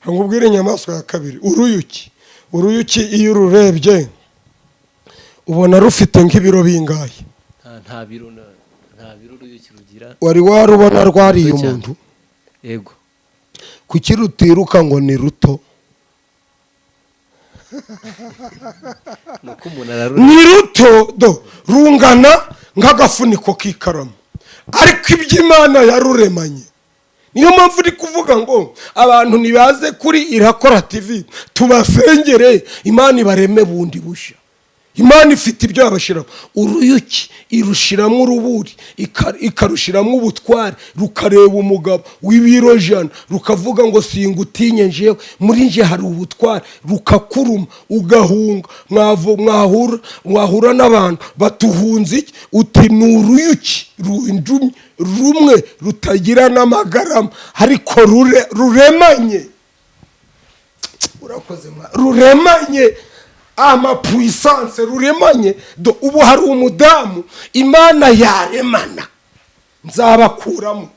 [SPEAKER 1] Nkubwire inyamaswa ya kabiri, uruyuki. Uruyuki iyo ururebye ubona rufite nk'ibiro bingahe?
[SPEAKER 2] Nta biro uruyuki rugira.
[SPEAKER 1] Wari warubona rwariye
[SPEAKER 2] Ruto cyane.
[SPEAKER 1] umuntu?
[SPEAKER 2] Yego.
[SPEAKER 1] Kuki rutiruka ngo ni ruto?
[SPEAKER 2] Ni uko umuntu ararureba.
[SPEAKER 1] Ni ruto do, rungana nk'agafuniko k'ikaramu, ariko iby'Imana yaruremanye. Niyo mpamvu uri kuvuga ngo abantu ntibaze kuri Irakora TV tubasengere, Imana ibareme bundi bushya. Imana ifite ibyo yabashyiramo. Uruyuki irushiramo uruburi, ikarushiramo ubutware, rukareba umugabo w'ibiro 100 rukavuga ngo singutinye, njewe muri nje hari ubutware. Rukakuruma ugahunga. Mwahura mwahura n'abantu batuhunze iki? Uti ni uruyuki rundumye rumwe rutagira n'amagarama, ariko ruremanye. Urakoze ruremanye amapuissance, ruremanye do. Ubu hari umudamu Imana yaremana, nzabakuramo,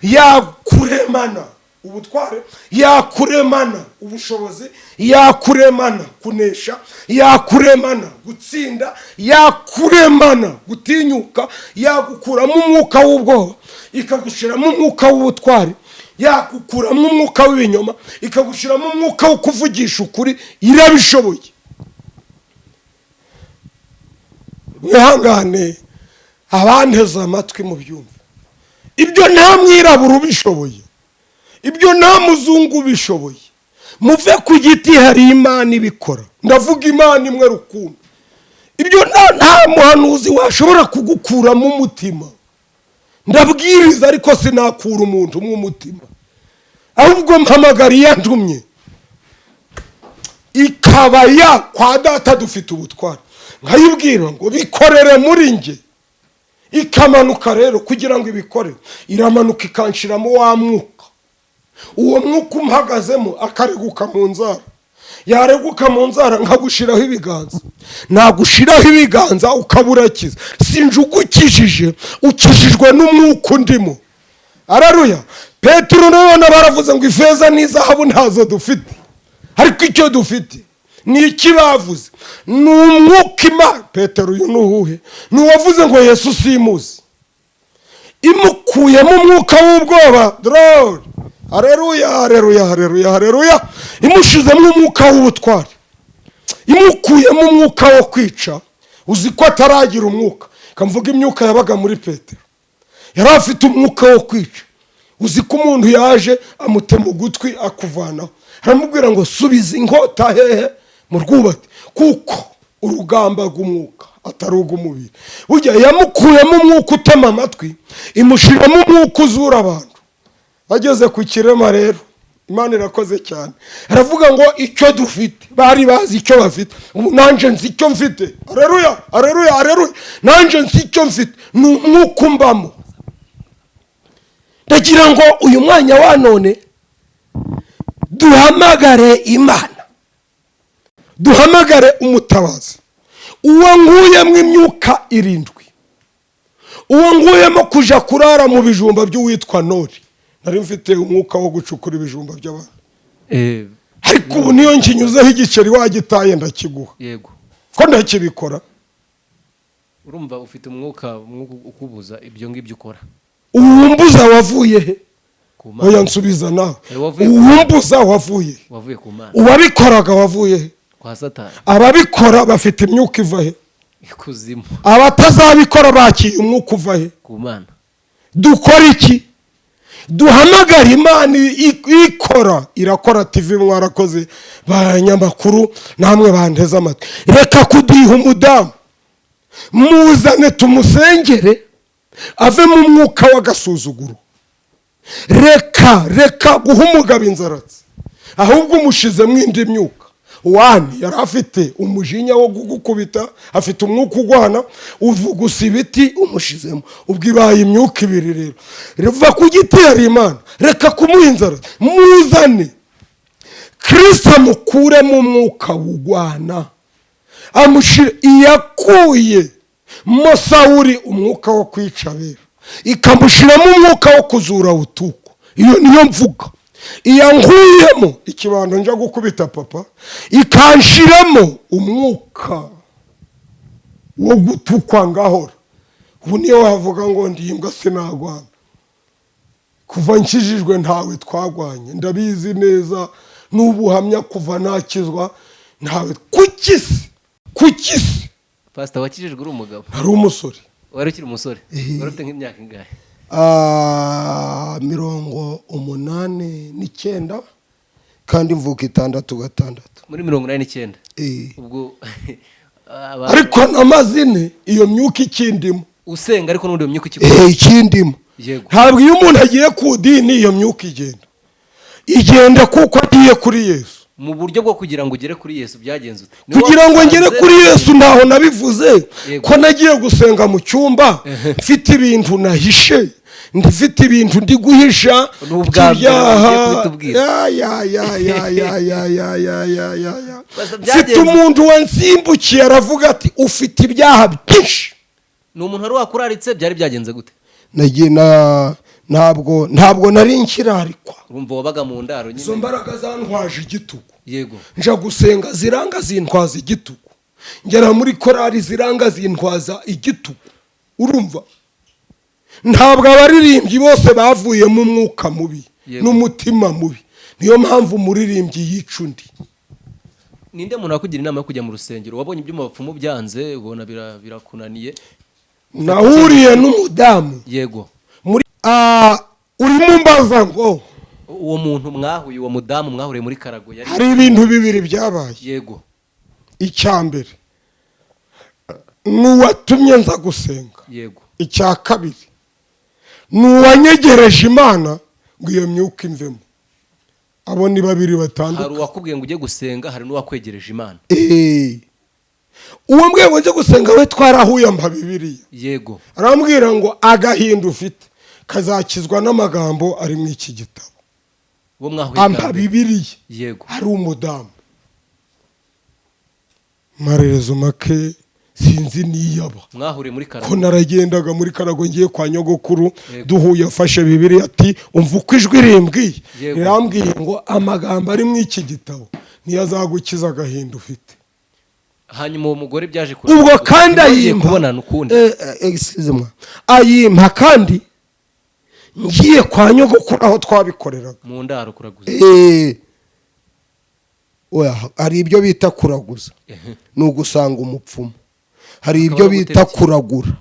[SPEAKER 1] yakuremana ubutware, yakuremana ubushobozi, yakuremana kunesha, yakuremana gutsinda, yakuremana gutinyuka, yagukuramo umwuka w'ubwoba ikagushiramo umwuka w'ubutware, yagukuramo umwuka w'ibinyoma ikagushiramo umwuka wo kuvugisha ukuri. Irabishoboye. Mwihangane, abanteze amatwi mu byumva, ibyo nta mwirabura ubishoboye, ibyo nta muzungu ubishoboye. Muve ku giti, hari Imana ibikora. Ndavuga Imana imwe rukumbi. Ibyo nta muhanuzi washobora kugukuramo umutima. Ndabwiriza ariko sinakura umuntu umwe umutima, ahubwo mpamagara iyantumye ikaba ya kwa Data dufite ubutware, nkayibwira ngo bikorere muri njye. Ikamanuka rero kugira ngo ibikore, iramanuka ikanshiramo wa mwuka. Uwo mwuka umuhagazemo akareguka mu nzara, yareguka mu nzara nkagushiraho ibiganza, nagushiraho ibiganza ukaba urakiza. Sinjugukijije, ukijijwe n'umwuka undimo. Araruya Petero none baravuze ngo ifeza n'izahabu ntazo dufite, ariko icyo dufite ni iki bavuze? Ni umwuka. Imana, Petero uyu ni uwuhe? Ni uwavuze ngo Yesu simuzi. Imukuyemo umwuka w'ubwoba, dorore, hareruya, hareruya, hareruya, hareruya. Imushizemo umwuka w'ubutwari, imukuyemo umwuka wo kwica. Uzi ko ataragira umwuka, kamvuga imyuka yabaga muri Petero. Yari afite umwuka wo kwica. Uzi ko umuntu yaje amutema ugutwi akuvanaho, aramubwira ngo subiza inkota hehe? Mu rwubati, kuko urugamba rw'umwuka atari urw'umubiri. Burya yamukuyemo umwuka utema amatwi, imushiramo umwuka uzura abantu. Bageze ku kirema rero, Imana irakoze cyane, aravuga ngo icyo dufite. Bari bazi icyo bafite. Ubu nanjye nzi icyo mfite. Areruya, areruya, areruya. Nanjye nzi icyo mfite, ni umwuka umbamo. Ndagira ngo uyu mwanya wa none duhamagare Imana, duhamagare umutabazi, uwo nkuyemo imyuka irindwi, uwo nkuyemo kuja kurara mu bijumba by'uwitwa Nori. Nari mfite umwuka wo gucukura ibijumba by'abantu, ariko ubu niyo nkinyuzeho igiceri wagitaye ndakiguha.
[SPEAKER 2] Yego.
[SPEAKER 1] Ko ndakibikora.
[SPEAKER 2] Urumva ufite umwuka ukubuza ibyo ngibyo ukora.
[SPEAKER 1] Uwumbuza wavuye he?
[SPEAKER 2] Ku Mana.
[SPEAKER 1] Oya, nsubiza nawe.
[SPEAKER 2] Wavuye
[SPEAKER 1] Uwumbuza wavuye he?
[SPEAKER 2] Wavuye ku Mana.
[SPEAKER 1] Uwabikoraga wavuye he?
[SPEAKER 2] Kwa Satani.
[SPEAKER 1] Ababikora bafite imyuka iva he?
[SPEAKER 2] Ikuzimu.
[SPEAKER 1] Abatazabikora bakiye umwuka uva he?
[SPEAKER 2] Ku Mana.
[SPEAKER 1] Dukora iki? Duhamagara Imana ikora. Irakora TV, mwarakoze banyamakuru namwe banteze amatwi. Reka kudiha umudamu, muzane tumusengere ave mu mwuka w'agasuzuguro. Reka guha umugabo inzaratsi, ahubwo umushizemo indi myuka. Wani yari afite umujinya wo kugukubita, afite umwuka ugwana, uvugusa ibiti umushizemo. Ubwo ibaye imyuka ibiri rero. Riva ku giti yari Imana, reka kumuha inzara, muzane Kirisito amukuremo umwuka wugwana, amushira iyakuye mo Sawuri umwuka wo kwica abera, ikamushyiramo umwuka wo kuzura utuko. Iyo niyo mvuga. Iyankuyemo ikibando nja gukubita papa, ikanshiramo umwuka wo gutukwa ngahora. Ubu niyo wavuga ngo ndimbwa, sinagwana. Kuva nkijijwe ntawe twagwanye, ndabizi neza n'ubuhamya. Kuva nakizwa ntawe. Kuki se? Kuki se?
[SPEAKER 2] Pasita, wakijijwe uri umugabo?
[SPEAKER 1] Ari umusore.
[SPEAKER 2] Wari ukiri umusore? Wari ufite nk'imyaka ingahe?
[SPEAKER 1] 89, kandi mvuka 66.
[SPEAKER 2] Muri 89?
[SPEAKER 1] Eh.
[SPEAKER 2] Ubwo
[SPEAKER 1] Ariko n'amazine iyo myuka ikindimo.
[SPEAKER 2] Usenga, ariko n'ubundi iyo myuka ikikora.
[SPEAKER 1] Ikindimo. Ntabwo iyo umuntu agiye ku dini iyo myuka igenda, igenda kuko agiye kuri Yesu.
[SPEAKER 2] Mu buryo bwo kugira ngo ugere kuri Yesu byagenze ute? Niwe
[SPEAKER 1] Kugira ngo ngere
[SPEAKER 2] wasanze-
[SPEAKER 1] kuri Yesu, ntaho nabivuze ko nagiye gusenga mu cyumba mfite ibintu nahishe, ndifite ibintu ndi guhisha.
[SPEAKER 2] Ni ubwa mbere
[SPEAKER 1] by'ibyaha.
[SPEAKER 2] ugiye kubitubwira.
[SPEAKER 1] Ya, ya, ya, ya, ya, ya, ya, ya, ya, ya, ya.
[SPEAKER 2] Basa
[SPEAKER 1] Mfite umuntu wansimbukiye, aravuga ati: "Ufite ibyaha byinshi."
[SPEAKER 2] Ni umuntu wari wakuraritse? Byari byagenze gute?
[SPEAKER 1] Nagiye na ntabwo nari nkirarikwa.
[SPEAKER 2] Urumva wabaga mu ndaro
[SPEAKER 1] Izo
[SPEAKER 2] nyine.
[SPEAKER 1] mbaraga zantwaje igitugu. Nja gusenga, ziranga zintwaza igitugu. Ngera muri korari, ziranga zintwaza igitugu. Urumva, ntabwo abaririmbyi bose bavuyemo umwuka mubi n'umutima mubi. Niyo mpamvu umuririmbyi yica undi.
[SPEAKER 2] Ninde muntu wakugira inama yo kujya mu rusengero? Wabonye ibyo mu bapfumu byanze, ubona birakunaniye.
[SPEAKER 1] Nahuriye n'umudamu muri urimo umbaza ngo
[SPEAKER 2] Uwo muntu mwahuye, uwo mudamu mwahuriye muri Karago yari
[SPEAKER 1] Hari ibintu bibiri byabaye. Icya mbere ni uwatumye nza gusenga. Icya kabiri ni uwanyegereje Imana ngo iyo myuka imvemo. Abo ni babiri
[SPEAKER 2] Hari
[SPEAKER 1] batandukanye.
[SPEAKER 2] uwakubwiye ngo ujye gusenga, hari n'uwakwegereje Imana.
[SPEAKER 1] Uwo mbwiye ngo njye gusenga we twarahuye, ampa Bibiliya. Arambwira ngo: "Agahinda ufite kazakizwa n'amagambo ari mu iki gitabo."
[SPEAKER 2] Uwo mwahuye bwa
[SPEAKER 1] Ampa
[SPEAKER 2] mbere.
[SPEAKER 1] Bibiliya. Ari umudamu marerezo make, sinzi niyaba
[SPEAKER 2] Mwahuriye muri
[SPEAKER 1] ko
[SPEAKER 2] Karago.
[SPEAKER 1] naragendaga muri Karago ngiye kwa nyogokuru. Duhuye afashe Bibiliya ati: "Umva uko ijwi rimbwiye." Rirambwiye ngo amagambo ari mu iki gitabo niyo azagukiza agahinda ufite.
[SPEAKER 2] Hanyuma uwo mugore byaje
[SPEAKER 1] Ubwo kandi
[SPEAKER 2] Ntibongeye
[SPEAKER 1] ayimpa
[SPEAKER 2] kubonana ukundi?
[SPEAKER 1] Excuse moi. Ayimpa kandi ngiye kwa nyogokuru aho twabikoreraga.
[SPEAKER 2] Mu ndaro kuraguza?
[SPEAKER 1] Oya, hari ibyo bita kuraguza, ni ugusanga umupfumu. Hari
[SPEAKER 2] Hakaba
[SPEAKER 1] ibyo
[SPEAKER 2] no
[SPEAKER 1] bita
[SPEAKER 2] guterekera.
[SPEAKER 1] kuragura,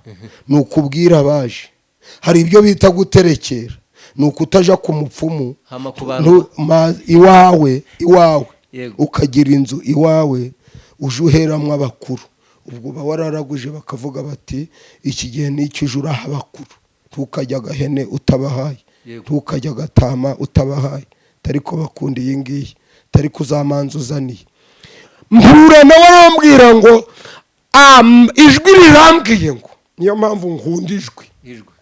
[SPEAKER 1] ni ukubwira abaje. Hari ibyo bita guterekera, ni ukutaja ku mupfumu.
[SPEAKER 2] Hama kubandwa.
[SPEAKER 1] Iwawe, iwawe. Ukagira inzu iwawe uje uheramwo abakuru. Ubwo uba wararaguje, bakavuga bati: "Iki gihe n'icyo uje uraha abakuru, ntukajya agahene utabahaye, ntukajya agatama utabahaye, ariko bakunda iyi ngiyi, atari kuzamanza uzaniye." Mpura nawe arambwira ngo ijwi rirambwiye ngo, niyo mpamvu nkunda ijwi.
[SPEAKER 2] Ijwi.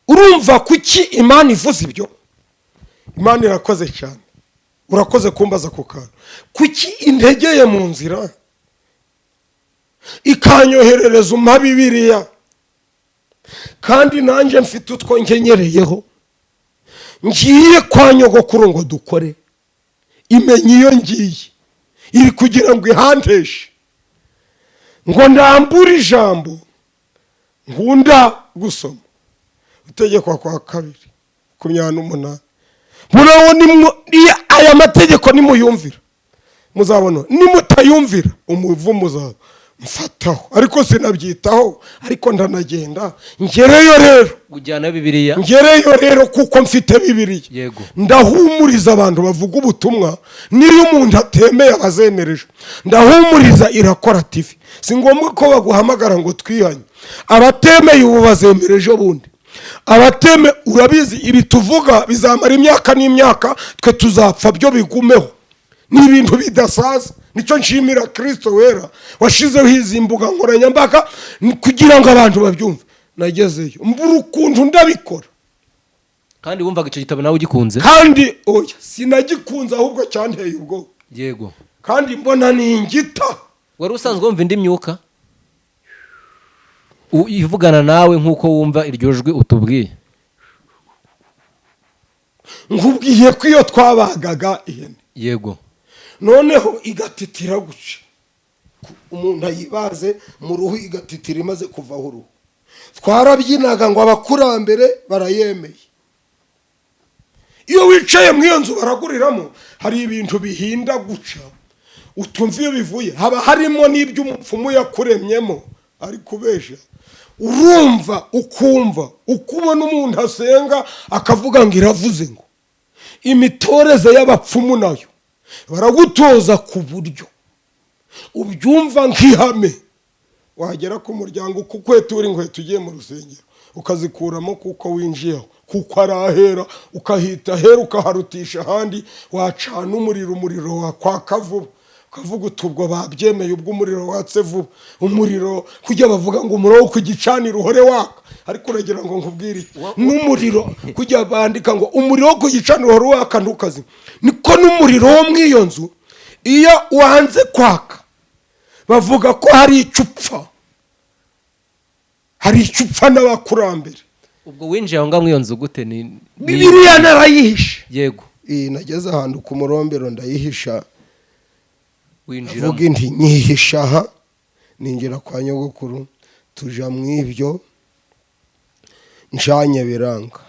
[SPEAKER 1] Urumva kuki Imana ivuze ibyo? Imana irakoze cyane, urakoze kumbaza ako kantu. Kuki integeye mu nzira ikanyoherereza umpa Bibiliya, kandi nanjye mfite utwo nkenyereyeho ngiye kwa nyogokuru ngo dukore? Imenya iyo ngiye iri kugira ngo ihandeshe ngo ndambure ijambo nkunda gusoma, Gutegekwa kwa Kabiri 28. Murabona aya mategeko, nimuyumvira muzabona, nimutayumvira umuvumo uzaba mfataho. Ariko sinabyitaho, ariko ndanagenda ngereyo rero.
[SPEAKER 2] Ujyana Bibiliya.
[SPEAKER 1] Ngereyo rero, kuko mfite Bibiliya, ndahumuriza abantu bavuga ubutumwa. Niyo umuntu atemeye abazemereje, ndahumuriza Irakora TV. Si ngombwa ko baguhamagara ngo twihanye. Abatemeye ubu bazemereje bundi. Abateme, urabizi, ibi tuvuga bizamara imyaka n'imyaka, twe tuzapfa byo bigumeho. Ni ibintu bidasaza. Nicyo nshimira Kirisito wera washizeho izi mbuga nkoranyambaga, ni kugira ngo abantu babyumve. Nagezeyo mbura ukuntu ndabikora.
[SPEAKER 2] Kandi wumvaga icyo gitabo nawe ugikunze?
[SPEAKER 1] Kandi oya, sinagikunze, ahubwo cyanteye ubwoba. Kandi mbona ni ingita.
[SPEAKER 2] Wari usanzwe wumva indi myuka ivugana nawe nk'uko wumva iryo jwi utubwiye?
[SPEAKER 1] Nkubwiye ko iyo twabagaga ihene, noneho igatitira guca, umuntu ayibaze mu ruhu igatitira imaze kuvaho uruhu, twarabyinaga ngo abakurambere barayemeye. Iyo wicaye mu iyo nzu baraguriramo, hari ibintu bihinda guca utumva iyo bivuye. Haba harimo n'ibyo umupfumu yakuremyemo ari kubesha. Urumva ukumva uko ubona umuntu asenga akavuga ngo iravuze, ngo imitoreze y'abapfumu nayo baragutoza ku buryo ubyumva nk'ihame. Wagera ku muryango uko ukwetura inkweto ugiye mu rusengero, ukazikuramo kuko winjiyeho, kuko ari ahera, ukahita ahera, ukaharutisha ahandi. Wacana umuriro, umuriro wakwaka vuba, ukavuga uti ubwo babyemeye, ubwo umuriro watse vuba. Umuriro kujya bavuga ngo umuriro wo ku gicaniro uhore waka, ariko uragira ngo nkubwire iki? N'umuriro kujya bandika ngo umuriro wo ku gicaniro uhore waka ntukazime, niko n'umuriro wo mu iyo nzu iyo wanze kwaka bavuga ko hari icyo upfa, hari icyo upfa n'abakurambere.
[SPEAKER 2] Ubwo winjiye aho ngaho muri iyo nzu gute?
[SPEAKER 1] Bibiliya narayihishe. Iyi nageze ahantu ku murombero ndayihisha.
[SPEAKER 2] Winjiramo?
[SPEAKER 1] Avuga inti nyihisha aha, ninjira kwa nyogokuru, tuja mu ibyo, ncanye biranga,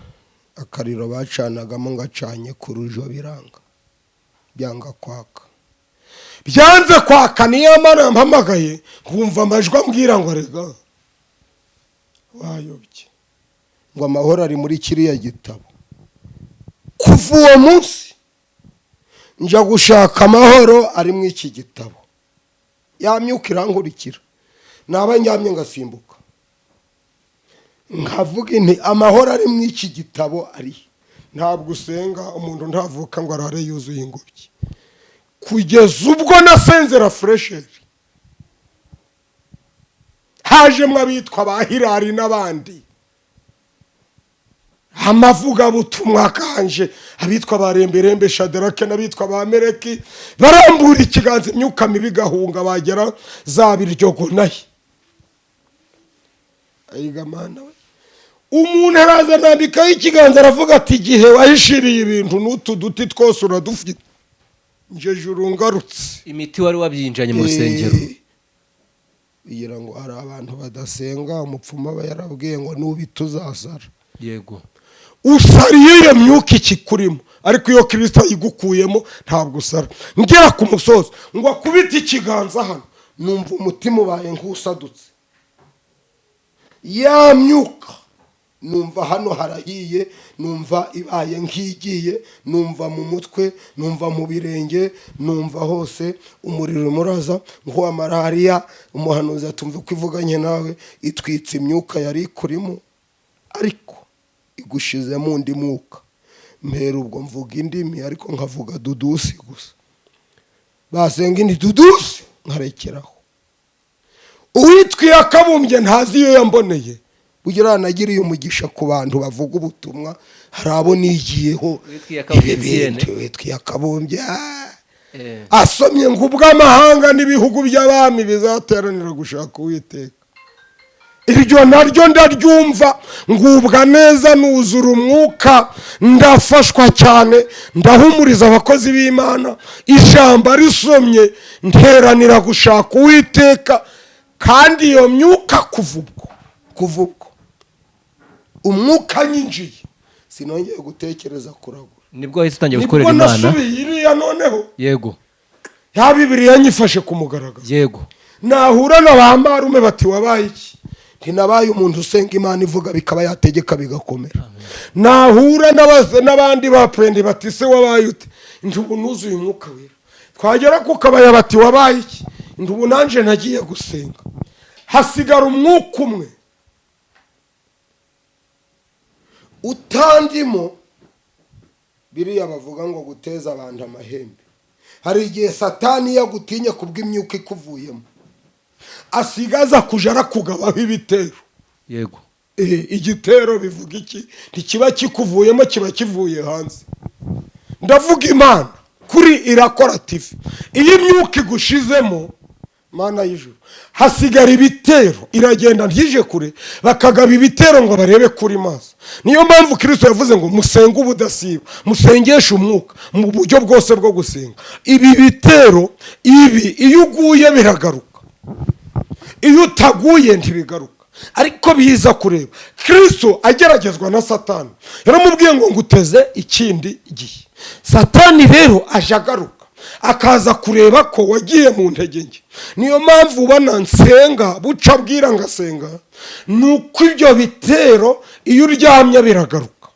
[SPEAKER 1] akariro bacanagamo ngacanye ku rujo biranga, byanga kwaka. Byanze kwaka, niyo mana mpamagaye nkumva amajwi ambwira ngo rega wayobye, ngo amahoro ari muri kiriya gitabo. Kuva uwo munsi njya gushaka amahoro ari muri iki gitabo. Ya myuka irankurikira, naba njyamye ngasimbuka nkavuga inti amahoro ari muri iki gitabo ari. Ntabwo usenga, umuntu ntavuka ngo arare yuzuye ingobyi. Kugeza ubwo nasenzera fraîcheur, hajemo abitwa ba Hirari n'abandi, amavugabutumwa kanje, abitwa ba Remberembe Shadarake n'abitwa ba Mereki, barambura ikiganza imyuka mibi igahunga, bagera za Biryogo nayo. Ayiga mana we, umuntu araza arambikaho ikiganza, aravuga ati igihe wahishiriye ibintu n'utu duti twose uradufite, nje juru ngarutse.
[SPEAKER 2] Imiti wari wabyinjanye mu rusengero?
[SPEAKER 1] Kugira ngo hari abantu badasenga, umupfumu aba yarabwiye ngo nubita uzasara. Usariye iyo myuka ikikurimo, ariko iyo Kirisito ayigukuyemo ntabwo usara. Ngera ku musozi ngo akubite ikiganza hano, numva umutima ubaye nk'usadutse. Ya myuka numva hano harahiye, numva ibaye nk'igiye, numva mu mutwe, numva mu birenge, numva hose umuriro urimo uraza nk'uwa malariya. Umuhanuzi atumva ko ivuganye nawe, itwitse imyuka yari ikurimo ariko igushizemo undi mwuka. Mpera ubwo mvuga indimi, ariko nkavuga dudusi gusa. Basenga indi dudusi nkarekeraho. Uwitwiye akabumbye ntazi iyo yamboneye. Bugira nagiriye umugisha ku bantu bavuga ubutumwa, hari abo nigiyeho.
[SPEAKER 2] Witwiye Akabumbye.
[SPEAKER 1] Ibi
[SPEAKER 2] Etienne.
[SPEAKER 1] bintu witwiye Akabumbye, asomye ngo ubw'amahanga n'ibihugu by'abami bizateranira gushaka Uwiteka, iryo naryo ndaryumva, ngubwa neza, nuzura umwuka, ndafashwa cyane, ndahumuriza abakozi b'Imana. Ijambo risomye nteranira gushaka Uwiteka. Kandi iyo myuka kuva ubwo umwuka nyinjiye, sinongeye gutekereza kuragura.
[SPEAKER 2] Nibwo wahise utangiye
[SPEAKER 1] Nibwo
[SPEAKER 2] gukorera Imana?
[SPEAKER 1] nasubiye iriya noneho. Ya Bibiliya nyifashe ku mugaragaro. Nahura na ba marume bati wabaye iki? Ntinabaye umuntu usenga Imana ivuga bikaba, yategeka bigakomera. Nahura n'abandi ba purendi bati se wabaye ute? Nti ubu nuzuye umwuka wera. Twagera ku kabaya bati wabaye iki? Nti ubu nanjye nagiye gusenga. Hasigara umwuka umwe utandimo, biriya bavuga ngo guteza abantu amahembe. Hari igihe Satani iyo agutinye kubw'imyuka ikuvuyemo, asigaza kuja arakugabaho ibitero. Igitero bivuga iki? Ntikiba kikuvuyemo, kiba kivuye hanze. Ndavuga Imana kuri Irakora TV. Iyo imyuka igushizemo, Mana y'ijuru, hasigara ibitero. Iragenda ntije kure, bakagaba ibitero ngo barebe kuri maso. Niyo mpamvu Kirisito yavuze ngo musenge ubudasiba, musengeshe umwuka mu buryo bwose bwo gusenga. Ibi bitero ibi, iyo uguye biragaruka, iyo utaguye ntibigaruka, ariko biza kureba. Kirisito ageragezwa na Satani, yaramubwiye ngo nguteze ikindi gihe. Satani rero aje agaruka, akaza kureba ko wagiye mu ntege nke. Niyo mpamvu ubona nsenga buca bwira ngasenga, ni uko ibyo bitero iyo uryamye biragaruka.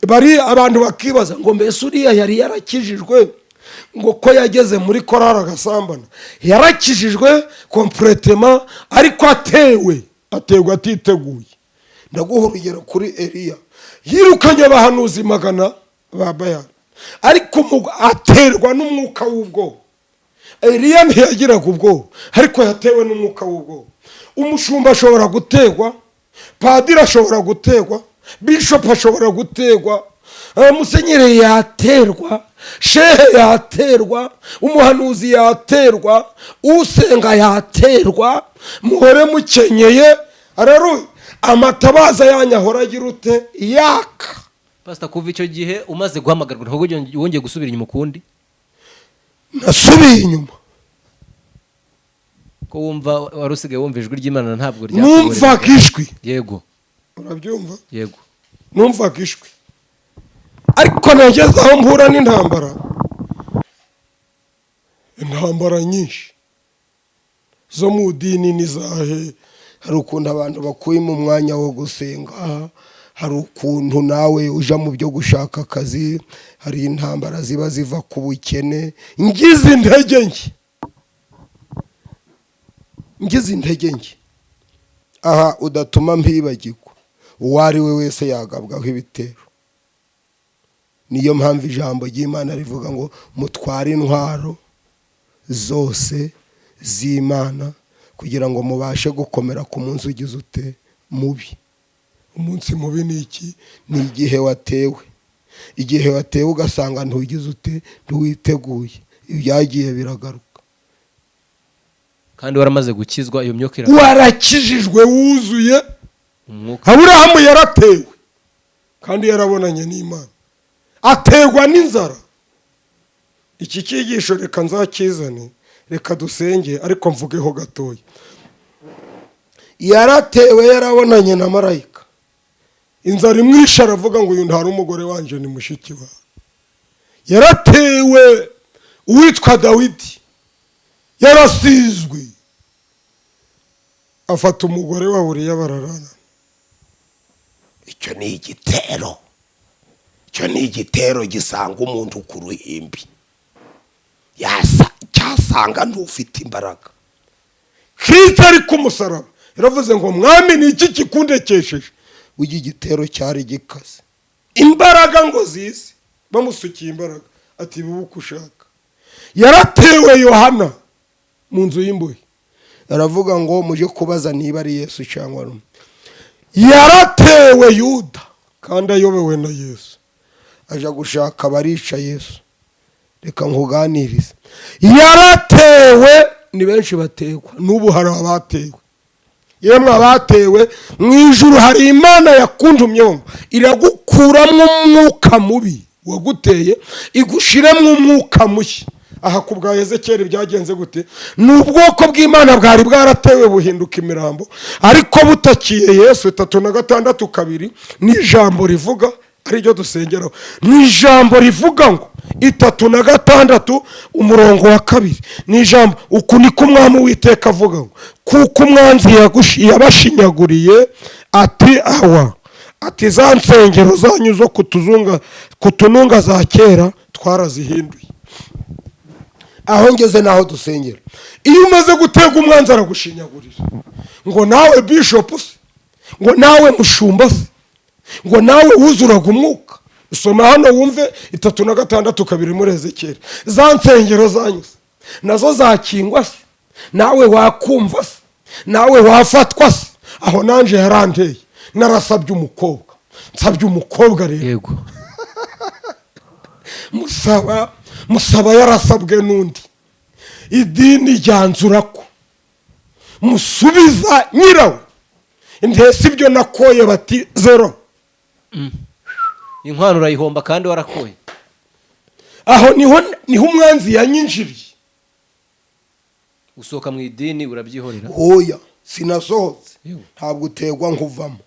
[SPEAKER 1] Bari abantu bakibaza ngo mbese uriya yari yarakijijwe, ngo ko yageze muri korari agasambana? Yarakijijwe complètement, ariko atewe, aterwa atiteguye. Ndaguha urugero kuri Eliya. Yirukanye abahanuzi 100 ba Bayali, ariko aterwa n'umwuka w'ubwoba. Eliya ntiyagiraga ubwoba, ariko yatewe n'umwuka w'ubwoba. Umushumba ashobora gutegwa, padiri ashobora gutegwa, bishopu ashobora gutegwa, musenyeri yaterwa, shehe yaterwa, umuhanuzi yaterwa, usenga yaterwa. Muhore mukenyeye, areruye, amatabaza yanyu ahora agira ute? Yaka.
[SPEAKER 2] Pasita, kuva icyo gihe umaze guhamagarwa, ntabwo wongeye gusubira inyuma ukundi?
[SPEAKER 1] Nasubiye inyuma.
[SPEAKER 2] Ko wumva wari usigaye wumva ijwi ry'Imana, ntabwo
[SPEAKER 1] Numvaga ijwi. Urabyumva?
[SPEAKER 2] Yego.
[SPEAKER 1] Numvaga ijwi, ariko nageze aho mpura n'intambara, intambara nyinshi zo mu dini n'izahe. Hari ukuntu abantu bakuyemo umwanya wo gusenga, hari ukuntu nawe uja mu byo gushaka akazi, hari intambara ziba ziva ku bukene. Ngize intege nke, ngize intege nke aha udatuma mpibagirwa, uwo ari we wese yagabwaho ibitero. Niyo mpamvu ijambo ry'Imana rivuga ngo mutware intwaro zose z'Imana kugira ngo mubashe gukomera ku munsi ugize ute? Mubi. Umunsi mubi ni iki? Ni igihe watewe, igihe watewe ugasanga ntugize ute? Ntiwiteguye. Ibyagiye biragaruka.
[SPEAKER 2] Kandi waramaze gukizwa, iyo myuka
[SPEAKER 1] Warakijijwe wuzuye.
[SPEAKER 2] Umwuka.
[SPEAKER 1] Aburahamu yaratewe kandi yarabonanye n'Imana, aterwa n'inzara. Iki cyigisho reka nzakizane, reka dusenge, ariko mvugeho gatoya. Yaratewe yarabonanye na marayika, inzara imwishe, aravuga ngo uyu ntari umugore wanje, ni mushiki wawe. Yaratewe uwitwa Dawidi yarasizwe, afata umugore wa Uriya bararana. Icyo ni igitero, icyo ni igitero gisanga umuntu ku ruhimbi, yasa cyasanga ntufite imbaraga. Kirisito ari ku musaraba yaravuze ngo mwami, ni iki kikundekesheje? Ujya igitero cyari gikaze, imbaraga ngo zize, bamusukiye imbaraga, ati bibe uko ushaka. Yaratewe Yohana mu nzu y'imbohe, aravuga ngo mujye kubaza niba ari Yesu cyangwa ari umwe. Yaratewe Yuda kandi ayobewe na Yesu, aja gushaka abarica Yesu. Reka nkuganirize, yaratewe. Ni benshi batekwa n'ubu, hari abatewe. Yemwe abatewe, mu ijuru hari Imana yakundumyeho, iragukuramo umwuka mubi waguteye, igushiremo umwuka mushya. Aha ku bwa Ezekeri byagenze gute? Ni ubwoko bw'Imana bwari bwaratewe buhinduka imirambo, ariko butakiye Yesu. 36:2 ni ijambo rivuga, ariryo dusengeraho. Ni ijambo rivuga ngo 36 umurongo wa 2, ni ijambo: uku niko Umwami Uwiteka avuga ngo kuko umwanzi yabashinyaguriye, ati awa, ati za nsengero zanyu zo kutuzunga kutununga za kera twarazihinduye. Aho ngeze naho dusengera. Iyo umaze gutega, umwanzi aragushinyagurira ngo nawe bishopu se, ngo nawe mushumba se, ngo nawe wuzuraga umwuka. Soma hano wumve 36:2 muri Ezekiyeli. Za nsengero zanyu se nazo zakingwa se? Nawe wakumva se? Nawe wafatwa se? Aho nanje yaranteye, narasabye umukobwa, nsabye umukobwa rero. Musaba, musaba yarasabwe n'undi. Idini ryanzura ko musubiza nyirawe, ndetse ibyo nakoye bati zero.
[SPEAKER 2] Inkwano urayihomba kandi warakoye.
[SPEAKER 1] Aho niho umwanzi yanyinjiriye.
[SPEAKER 2] Usohoka mu idini, urabyihorera?
[SPEAKER 1] Hoya, sinasohotse. Ntabwo utegwa nkuvamo,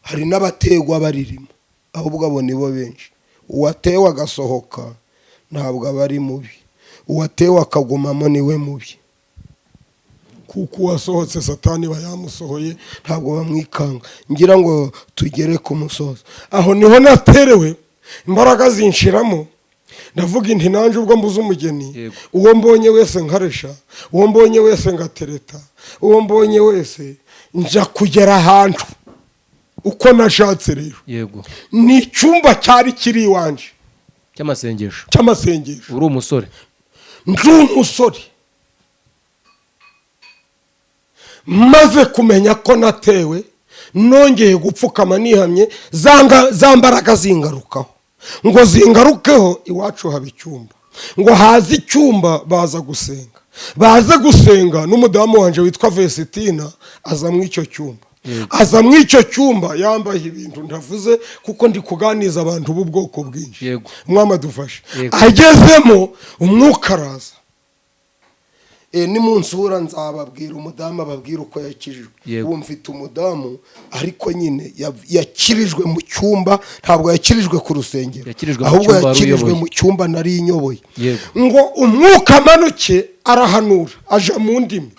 [SPEAKER 1] hari n'abategwa baririmo, ahubwo abo nibo benshi. Uwatewe agasohoka ntabwo aba ari mubi, uwatewe akagumamo niwe mubi, kuko uwasohotse Satani bayamusohoye, ntabwo bamwikanga. Ngira ngo tugere ku musozo. Aho niho naterewe imbaraga zinshiramo, ndavuga inti nanjye ubwo mbuze umugeni, uwo mbonye wese nkaresha, uwo mbonye wese ngatereta, uwo mbonye wese njya kugera ahantu uko nashatse rero. Ni icyumba cyari kiri iwanje
[SPEAKER 2] cy'amasengesho.
[SPEAKER 1] Cy'amasengesho.
[SPEAKER 2] Uri umusore?
[SPEAKER 1] Ndi umusore, maze kumenya ko natewe, nongeye gupfukama nihamye, za mbaraga zingarukaho. Ngo zingarukeho, iwacu haba icyumba, ngo haze icyumba, baza gusenga, baze gusenga n'umudamu wanje witwa Vesitina aza muri icyo cyumba. Aza muri icyo cyumba yambaye ibintu ndavuze kuko ndi kuganiza abantu b'ubwoko bwinshi. Mwama adufashe. Agezemo umwuka araza. Nimunsura nzababwira umudamu ababwira uko yakijijwe. Ubu mfite umudamu, ariko nyine yakirijwe mu cyumba, ntabwo yakirijwe ku rusengero.
[SPEAKER 2] Yakirijwe mu
[SPEAKER 1] Ahubwo
[SPEAKER 2] cyumba wari
[SPEAKER 1] yakirijwe
[SPEAKER 2] uyoboye.
[SPEAKER 1] mu cyumba nari nyoboye. Ngo umwuka amanuke, arahanura, aja mu ndimi.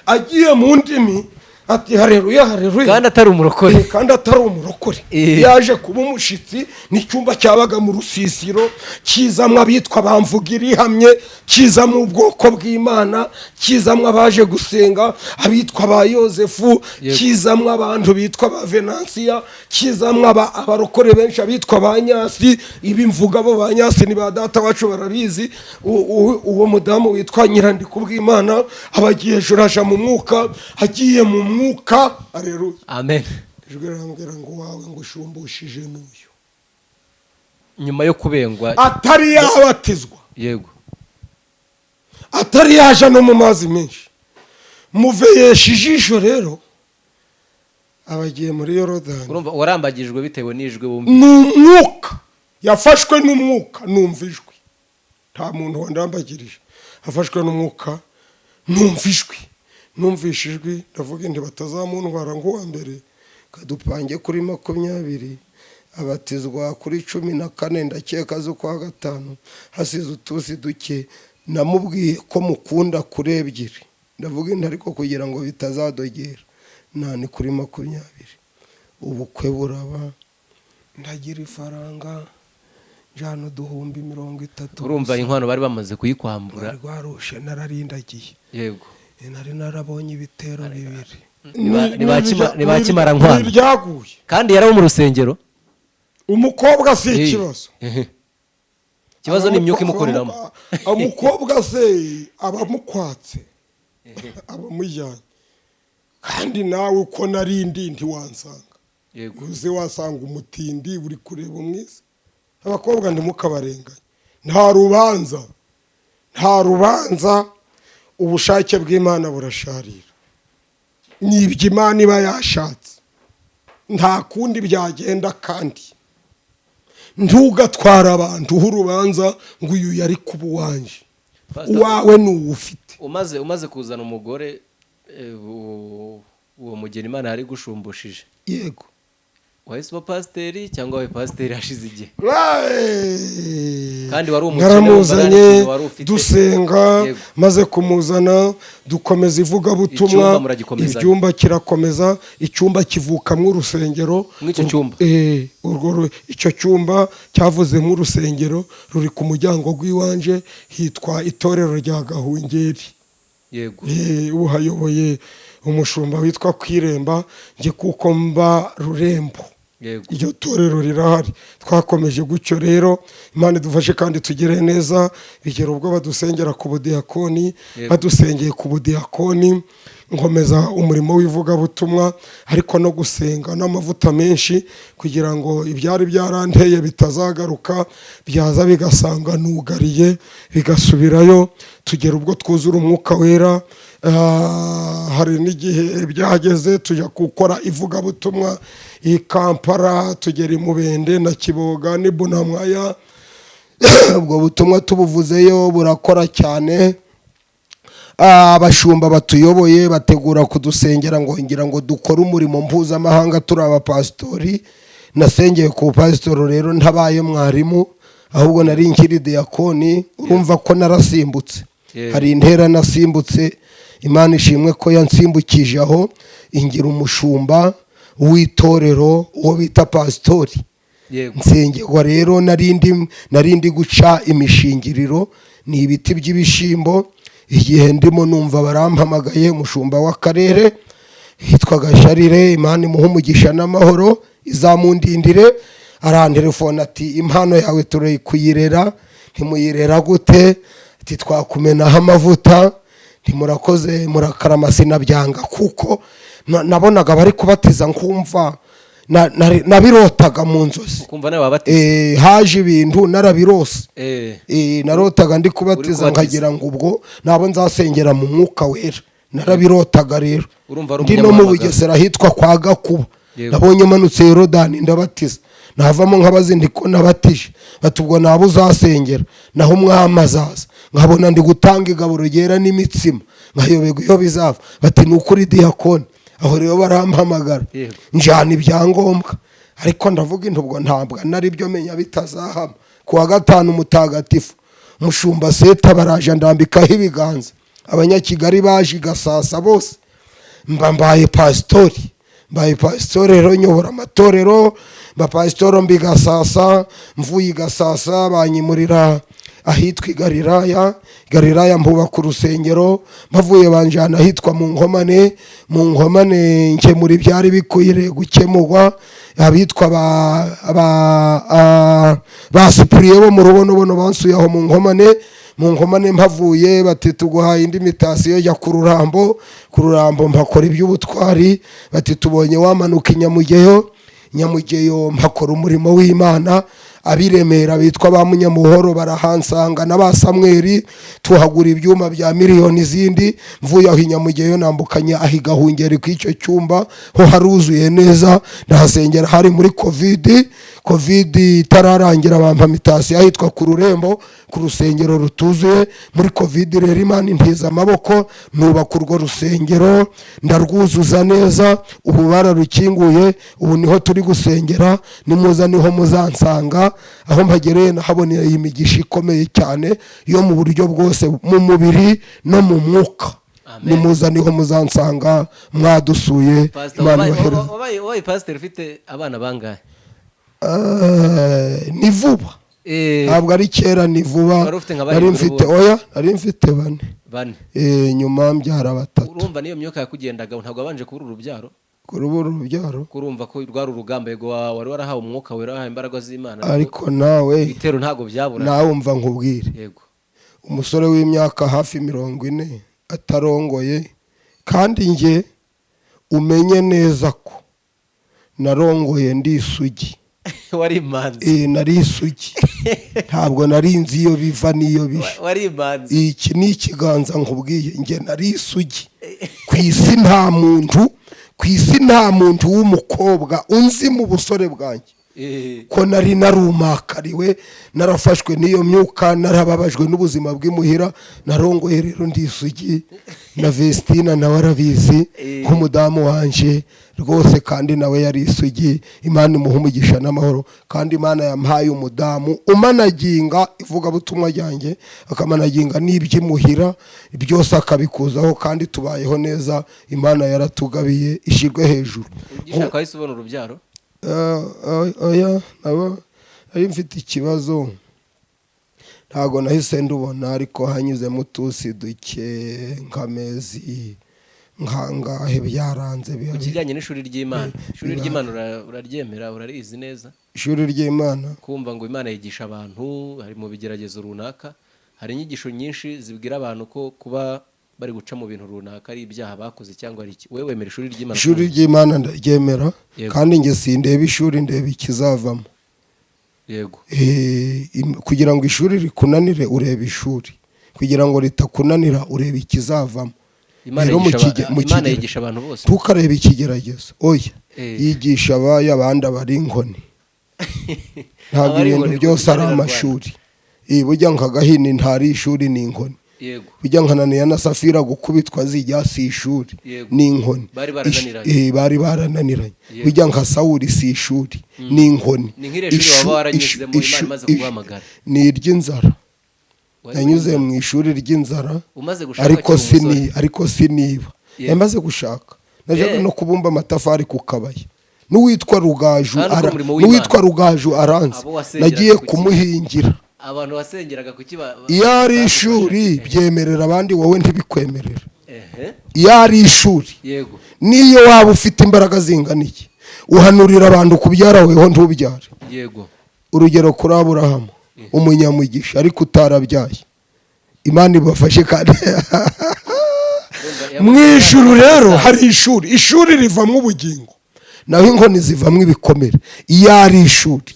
[SPEAKER 1] Agiye mu ndimi ati: "Hareruya, hareruya."
[SPEAKER 2] Kandi atari umurokore.
[SPEAKER 1] Kandi atari umurokore. Yaje kuba umushyitsi n'icyumba cyabaga mu rusisiro, kizamwo abitwa bamvuga irihamye, kizamo ubwoko bw'Imana, kizamwo abaje gusenga, abitwa ba Yosefu, kizamwo abantu bitwa ba Venansiya, kizamwo abarokore benshi, abitwa ba Nyasi. Ibi mvuga, bo ba Nyasi ni ba data wacu, barabizi. Uwo mudamu witwa Nyirandikubwimana aba agiye hejuru, aja mu mwuka. Agiye mu mwuka, areruya.
[SPEAKER 2] Amen.
[SPEAKER 1] Ijwi rirambwira ngo: "Wawe ngo usumbushije n'uyu."
[SPEAKER 2] Nyuma yo kubengwa.
[SPEAKER 1] Atari yabatizwa. Atari yaja no mu mazi menshi. Muveyesha ijisho rero, abagiye muri Yorodani.
[SPEAKER 2] Urumva warambagijwe bitewe n'ijwi wumva.
[SPEAKER 1] Ni umwuka, yafashwe n'umwuka. Numva ijwi, nta muntu wandambagirije. Afashwe n'umwuka, numva ijwi. Numvishe ijwi, ndavuga inti batazamuntwara nk'uwa mbere, kadupange kuri 20. Abatizwa kuri 14, ndakeka, z'ukwa gatanu, hasize utusi duke. Namubwiye ko mukunda kuri 2, ndavuga inti ariko kugira ngo bitazadogera nani, kuri 20 ubukwe buraba. Ndagira ifaranga, njyana 30,000.
[SPEAKER 2] Urumva inkwano bari bamaze kuyikwambura.
[SPEAKER 1] Rwarushe, nararindagiye. Nari narabonye ibitero bibiri.
[SPEAKER 2] Ni ba Kimarankwano.
[SPEAKER 1] Ryaguye.
[SPEAKER 2] Kandi yari abo mu rusengero.
[SPEAKER 1] Umukobwa si ikibazo.
[SPEAKER 2] Ikibazo ni imyuka imukoreramo.
[SPEAKER 1] Umukobwa se abamukwatse, abamujyanye, kandi nawe uko narindi ntiwansanga. Uze wasanga umutindi uri kureba umwiza. Abakobwa ntimukabarenganye, nta rubanza, nta rubanza. Ubushake bw'Imana burasharira, ni ibyo Imana iba yashatse, nta kundi byagenda. Kandi ntugatwara abantu urubanza ngo uyu yari kuba uwanjye.
[SPEAKER 2] Pastor,
[SPEAKER 1] Uwawe ni uwo ufite.
[SPEAKER 2] umaze kuzana umugore, uwo mugeni Imana yari gusumbushije, wahise uba pasiteri cyangwa wabaye pasiteri hashize igihe? Kandi wari umukene, wumva nta
[SPEAKER 1] Naramuzanye,
[SPEAKER 2] n'ikintu wari ufite.
[SPEAKER 1] dusenga. Maze kumuzana, dukomeza ivugabutumwa.
[SPEAKER 2] Icyumba muragikomeza.
[SPEAKER 1] Ibyumba kirakomeza, icyumba kivukamo urusengero.
[SPEAKER 2] Muri icyo cyumba?
[SPEAKER 1] Icyo cyumba cyavuzemo urusengero ruri ku muryango w'iwanje, hitwa Itorero rya Gahungeri. Ubu hayoboye umushumba witwa Kwiremba, njye kuko mba Rurembo. Iryo torero rirahari. Twakomeje gutyo rero, Imana idufashe kandi tugire neza. Bigera ubwo badusengera ku budiyakoni. Badusengeye ku budiyakoni, nkomeza umurimo w'ivugabutumwa, ariko no gusenga n'amavuta menshi kugira ngo ibyari byaranteye bitazagaruka, byaza bigasanga nugariye bigasubirayo. Tugera ubwo twuzura Umwuka Wera. Hari n'igihe byageze tujya gukora ivugabutumwa i Kampala, tugera i Mubende na Kiboga n'i Bunamwaya. Ubwo butumwa tubuvuzeyo burakora cyane. Abashumba batuyoboye bategura kudusengera ngo ngira ngo dukore umurimo mpuzamahanga turi abapasitori. Nasengeye ku pasitori rero ntabaye mwarimu, ahubwo nari nkiri diyakoni. Urumva ko narasimbutse. Hari intera nasimbutse. Imana ishimwe ko yansimbukije aho, ingira umushumba w'itorero, uwo bita pasitori. Nsengerwa rero narindi guca imishingiriro, ni ibiti by'ibishimbo. Igihe ndimo numva barampamagaye, umushumba w'akarere yitwaga Sharire, Imana imuhe umugisha n'amahoro, izamundindire, arantelefona ati: "Impano yawe turi kuyirera." "Ntimuyirera gute?" Ati: "Twakumenaho amavuta." "Ntimurakoze, murakarama." Sinabyanga kuko nabonaga bari kubatiza, nkumva nabirotaga mu nzozi.
[SPEAKER 2] Ukumva nawe wabatiza.
[SPEAKER 1] Haje ibintu narabirose. Narotaga ndi kubatiza.
[SPEAKER 2] Uri kubatiza.
[SPEAKER 1] Nkagira ngo ubwo nabo nzasengera mu Mwuka Wera, narabirotaga rero.
[SPEAKER 2] Urumva ari
[SPEAKER 1] Ndi no mu
[SPEAKER 2] umunyamuhamagaro.
[SPEAKER 1] Bugesera ahitwa kwa Gakuba. Nabonye manutse Yorodani ndabatiza, navamo nkabazi ndiko nabatije, bati: "Ubwo nabo uzasengera naho umwami azaza." Nkabona ndi gutanga igaburo ryera n'imitsima, nkayoberwa iyo bizava, bati: "Ni ukuri diyakoni." Aho rero barampamagara, njyana ibyangombwa, ariko ndavuga inti ubwo ntabwo nari byo menya bitazahama. Ku wa gatanu mutagatifu, mushumba Seta baraje, ndambikaho ibiganza, Abanyakigali baje i Gasasa bose, mba mbaye pasitori. Mbaye pasitori rero, nyobora amatorero, mba pasitori mbi Gasasa. Mvuye i Gasasa banyimurira ahitwa i Galilaya. Galilaya mbubaka urusengero. Bavuye banjyana ahitwa mu Nkomane. Mu Nkomane nkemura ibyari bikwiriye gukemurwa. Abitwa ba Sipuriye bo mu Rubonobono bansuye aho mu Nkomane. Mu Nkomane mpavuye bati: "Tuguhaye indi mitasiyo, jya ku Rurambo." Ku Rurambo mpakora iby'ubutwari. Bati: "Tubonye wamanuka i Nyamugeyo." Nyamugeyo mpakora umurimo w'Imana. Ab'i Remera bitwa ba Munyamuhoro barahansanga na ba Samweri, tuhagura ibyuma bya miliyoni zindi. Mvuye aho i Nyamugeyo nambukanye aho i Gahungeri ku icyo cyumba, ho haruzuye neza, ndahasengera. Hari muri COVID, COVID itararangira, bampa mitasiyo ahitwa ku Rurembo ku rusengero rutuzuye. Muri COVID rero Imana intiza amaboko, nubaka urwo rusengero ndarwuzuza neza. Ubu bararukinguye, ubu niho turi gusengera. Nimuza niho muzansanga. Aho mpagereye nahaboneye imigisha ikomeye cyane yo mu buryo bwose, mu mubiri no mu mwuka.
[SPEAKER 2] Amen.
[SPEAKER 1] Nimuza niho muzansanga mwadusuye.
[SPEAKER 2] Pastor,
[SPEAKER 1] Imana
[SPEAKER 2] wabaye
[SPEAKER 1] ibahereze.
[SPEAKER 2] wabaye pasiteri ufite abana bangahe?
[SPEAKER 1] Ni vuba. Ntabwo ari kera, ni vuba.
[SPEAKER 2] Wari ufite nka
[SPEAKER 1] Nari
[SPEAKER 2] barindwi
[SPEAKER 1] mfite
[SPEAKER 2] ubundi.
[SPEAKER 1] Oya, nari mfite bane.
[SPEAKER 2] Bane.
[SPEAKER 1] Nyuma mbyara batatu.
[SPEAKER 2] Urumva niyo myuka yakugendaga, ntabwo wabanje kubura urubyaro?
[SPEAKER 1] Kurubura urubyaro?
[SPEAKER 2] Kurumva ko rwari urugamba. Yego, wari warahawe Umwuka Wera, warahawe imbaraga z'Imana,
[SPEAKER 1] Ariko nawe
[SPEAKER 2] ibitero ntabwo byabura.
[SPEAKER 1] Nawe umva nkubwire. Umusore w'imyaka hafi 40 atarongoye, kandi njye umenye neza ko narongoye ndi isugi.
[SPEAKER 2] Wari imanzi.
[SPEAKER 1] Nari isugi, ntabwo nari nzi iyo biva n'iyo bija.
[SPEAKER 2] Wari imanzi.
[SPEAKER 1] Iki ni ikiganza nkubwiye, njye nari isugi. Ku isi nta muntu, ku isi nta muntu w'umukobwa unzi mu busore bwanjye, ko nari narumakariwe, narafashwe n'iyo myuka, narababajwe n'ubuzima bw'imuhira. Narongoye rero ndi isugi, na Vestina nawe arabizi nk'umudamu wanje rwose, kandi nawe yari isugi. Imana imuha umugisha n'amahoro. Kandi Imana yampaye umudamu umanaginga ivugabutumwa ryanjye, akamanaginga n'iby'imuhira byose akabikuzaho, kandi tubayeho neza. Imana yaratugabiye, ishyirwe hejuru.
[SPEAKER 2] Ugishaka wahise ubona urubyaro?
[SPEAKER 1] Oya, nabo nari mfite ikibazo, ntabwo nahise ndubona, ariko hanyuzemo utusi duke nk'amezi Nkangahe byaranze
[SPEAKER 2] Ku kijyanye n'ishuri ry'Imana, ishuri ry'Imana uraryemera, urarizi neza?
[SPEAKER 1] Ishuri ry'Imana?
[SPEAKER 2] Kumva ngo Imana yigisha abantu, hari mu bigeragezo runaka, hari inyigisho nyinshi zibwira abantu ko kuba bari guca mu bintu runaka ari ibyaha bakoze cyangwa ari iki. Wowe wemera ishuri ry'Imana?
[SPEAKER 1] Ishuri ry'Imana ndaryemera.
[SPEAKER 2] Yego.
[SPEAKER 1] Kandi njye sindeba ishuri, ndeba ikizavamo. Kugira ngo ishuri rikunanire ureba ishuri, kugira ngo ritakunanira ureba ikizavamo.
[SPEAKER 2] Imana
[SPEAKER 1] Rero
[SPEAKER 2] yigisha
[SPEAKER 1] mu
[SPEAKER 2] Imana yigisha abantu bose?
[SPEAKER 1] Ntukarebe ikigeragezo, oya. Yigisha abayo, abandi aba ari inkoni. Ntabwo
[SPEAKER 2] Aba ari
[SPEAKER 1] ibintu
[SPEAKER 2] inkoni
[SPEAKER 1] byose
[SPEAKER 2] kuko
[SPEAKER 1] ari
[SPEAKER 2] Imana irarwana.
[SPEAKER 1] amashuri. Burya nka Gahini ntari ishuri, ni inkoni. Burya nka Ananiya na Safira gukubitwa zijya si ishuri, ni inkoni.
[SPEAKER 2] Bari barananiranye.
[SPEAKER 1] Bari barananiranye. Burya nka Sawuli si ishuri, ni inkoni.
[SPEAKER 2] Ni nk'iriya shuri waba waranyuzemo Imana imaze kuguhamagara?
[SPEAKER 1] Ni iry'inzara.
[SPEAKER 2] Wari
[SPEAKER 1] Nanyuze mu ishuri ry'inzara.
[SPEAKER 2] Umaze gushaka,
[SPEAKER 1] Ariko
[SPEAKER 2] akiri umusore?
[SPEAKER 1] Ariko siniba. Yamaze gushaka, najyaga no kubumba amatafari ku kabaya n'uwitwa Rugaju.
[SPEAKER 2] Kandi ukora umurimo w'Imana.
[SPEAKER 1] N'uwitwa Rugaju aranze.
[SPEAKER 2] Abo wasengeraga
[SPEAKER 1] Nagiye
[SPEAKER 2] kuki?
[SPEAKER 1] kumuhingira.
[SPEAKER 2] Abantu wasengeraga kuki
[SPEAKER 1] Iyo ari ishuri byemerera abandi, wowe ntibikwemerera. Iyo ari ishuri, niyo waba ufite imbaraga zingana iki, uhanurira abantu kubyara, weho ntubyare. Urugero kuri Aburahamu, umunyamugisha ariko utarabyaye. Imana ibafashe kandi.
[SPEAKER 2] Urumva
[SPEAKER 1] Mu ijuru rero
[SPEAKER 2] Yabuze.
[SPEAKER 1] hari ishuri. Ishuri rivamo ubugingo, naho inkoni zivamo ibikomere. Iyo ari ishuri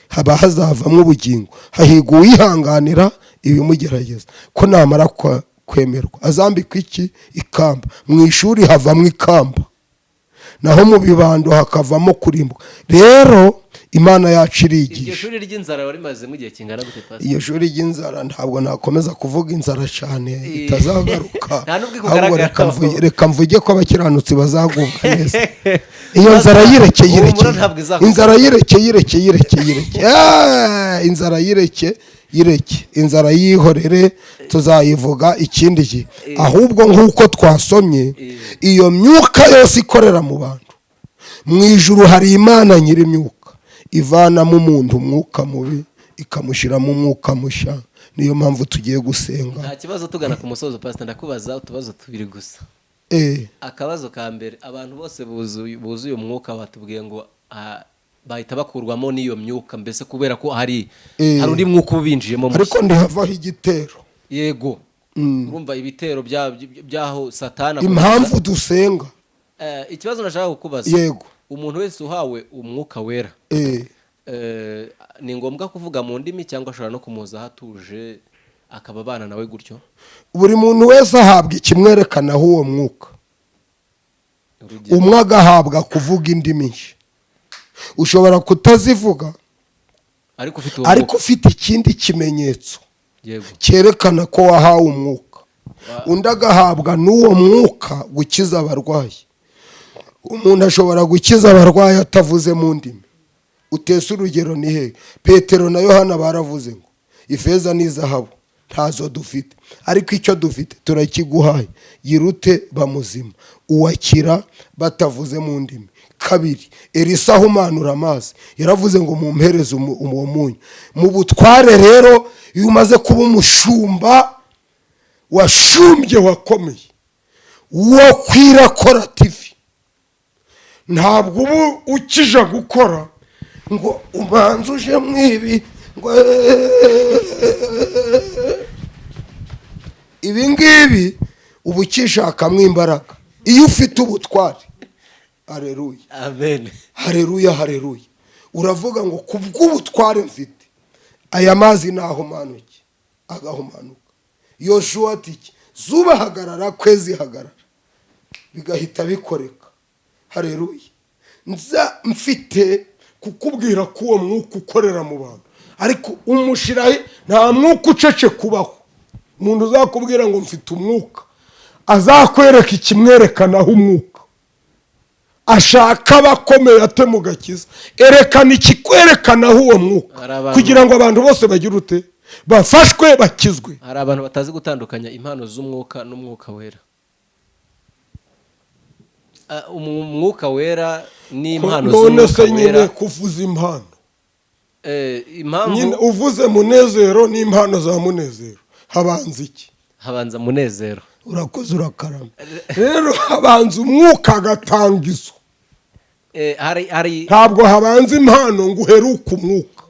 [SPEAKER 1] haba hazavamo ubugingo. Hahigwa uwihanganira ibimugerageza, ko namara kwemerwa azambikwa iki? Ikamba. Mu ishuri havamo ikamba, naho mu bibando hakavamo kurimbuka. Rero Imana yacu
[SPEAKER 2] Iryo
[SPEAKER 1] irigisha.
[SPEAKER 2] shuri ry'inzara warimazemo igihe kingana gute, Pastor?
[SPEAKER 1] Iyo shuri ry'inzara, ntabwo nakomeza kuvuga inzara cyane, itazagaruka.
[SPEAKER 2] Nta nubwo
[SPEAKER 1] Ahubwo reka
[SPEAKER 2] ikugaragaraho.
[SPEAKER 1] reka mvuge ko abakiranutsi bazagubwa neza. Iyo nzara yireke, yireke.
[SPEAKER 2] Humura, ntabwo izakugaruka.
[SPEAKER 1] Inzara yireke, yireke, yireke, yireke. Inzara yireke, yireke, inzara yihorere, tuzayivuga ikindi gihe. Ahubwo nk'uko twasomye, iyo myuka yose ikorera mu bantu, mu ijuru hari Imana nyir'imyuka ivanamo umuntu umwuka mubi ikamushyiramo umwuka mushya. Niyo mpamvu tugiye gusenga.
[SPEAKER 2] Nta kibazo. Tugana ku musozo, Pastor, ndakubaza utubazo tubiri gusa. Akabazo ka mbere: abantu bose buzuye umwuka, batubwiye ngo bahita bakurwamo n'iyo myuka, mbese kubera ko hari hari undi mwuka uba ubinjiyemo mushya.
[SPEAKER 1] Ariko ndihavaho igitero.
[SPEAKER 2] Yego, urumva ibitero by'aho Satana
[SPEAKER 1] Impamvu dusenga.
[SPEAKER 2] Ikibazo nashaka kukubaza: umuntu wese uhawe Umwuka Wera, ni ngombwa kuvuga mu ndimi, cyangwa ashobora no kumuzaho atuje akaba abana nawe gutyo?
[SPEAKER 1] Buri muntu wese ahabwa ikimwerekanaho uwo mwuka.
[SPEAKER 2] Urugero?
[SPEAKER 1] Umwe agahabwa kuvuga indimi nshya, ushobora kutazivuga,
[SPEAKER 2] Ariko ufite uwo
[SPEAKER 1] ariko
[SPEAKER 2] mwuka.
[SPEAKER 1] ufite ikindi kimenyetso cyerekana ko wahawe umwuka. Undi agahabwa n'uwo mwuka gukiza abarwayi. Umuntu ashobora gukiza abarwayi atavuze mu ndimi. Utese urugero ni he? Petero na Yohana baravuze ngo ifeza n'izahabu ntazo dufite, ariko icyo dufite turakiguhaye, yirute bamuzima. Uwakira batavuze mu ndimi. Kabiri, Elisa ahumanura amazi yaravuze ngo mumpereze uwo munyu mu butware. Rero iyo umaze kuba umushumba washumbye, wakomeye, wo kwirakora TV, ntabwo uba ukija gukora ngo ubanze uje mwibi ngo ibi ngibi, uba ukishakamo imbaraga. Iyo ufite ubutware, hareruya!
[SPEAKER 2] Amen.
[SPEAKER 1] Hareruya, hareruya! Uravuga ngo ku bw'ubutware mfite, aya mazi nahumanuke, agahumanuka. Yoshuwa ati iki zuba hagarara, kwezi hagarara, bigahita bikoreka. Hareruya! Nza mfite kukubwira ko uwo mwuka ukorera mu bantu, ariko umushirahe. Nta mwuka ucece kubaho. Umuntu uzakubwira ngo mfite umwuka, azakwereka ikimwerekanaho umwuka. Ashaka abakomeye ate mu gakiza? Erekana ikikwerekanaho uwo mwuka,
[SPEAKER 2] Hari abantu-
[SPEAKER 1] kugira ngo abantu bose bagire ute? Bafashwe, bakizwe.
[SPEAKER 2] Hari abantu batazi gutandukanya impano z'umwuka n'Umwuka Wera. Umwuka Wera n'impano
[SPEAKER 1] None se
[SPEAKER 2] z'Umwuka
[SPEAKER 1] nyine
[SPEAKER 2] Wera.
[SPEAKER 1] Kuvuza impano,
[SPEAKER 2] Impamvu
[SPEAKER 1] nyine uvuze Munezero n'impano za Munezero, habanza iki?
[SPEAKER 2] Habanza Munezero.
[SPEAKER 1] Urakoze, urakarama. Rero habanza umwuka agatanga izo.
[SPEAKER 2] Hari
[SPEAKER 1] Ntabwo habanza impano ngo uheruke umwuka.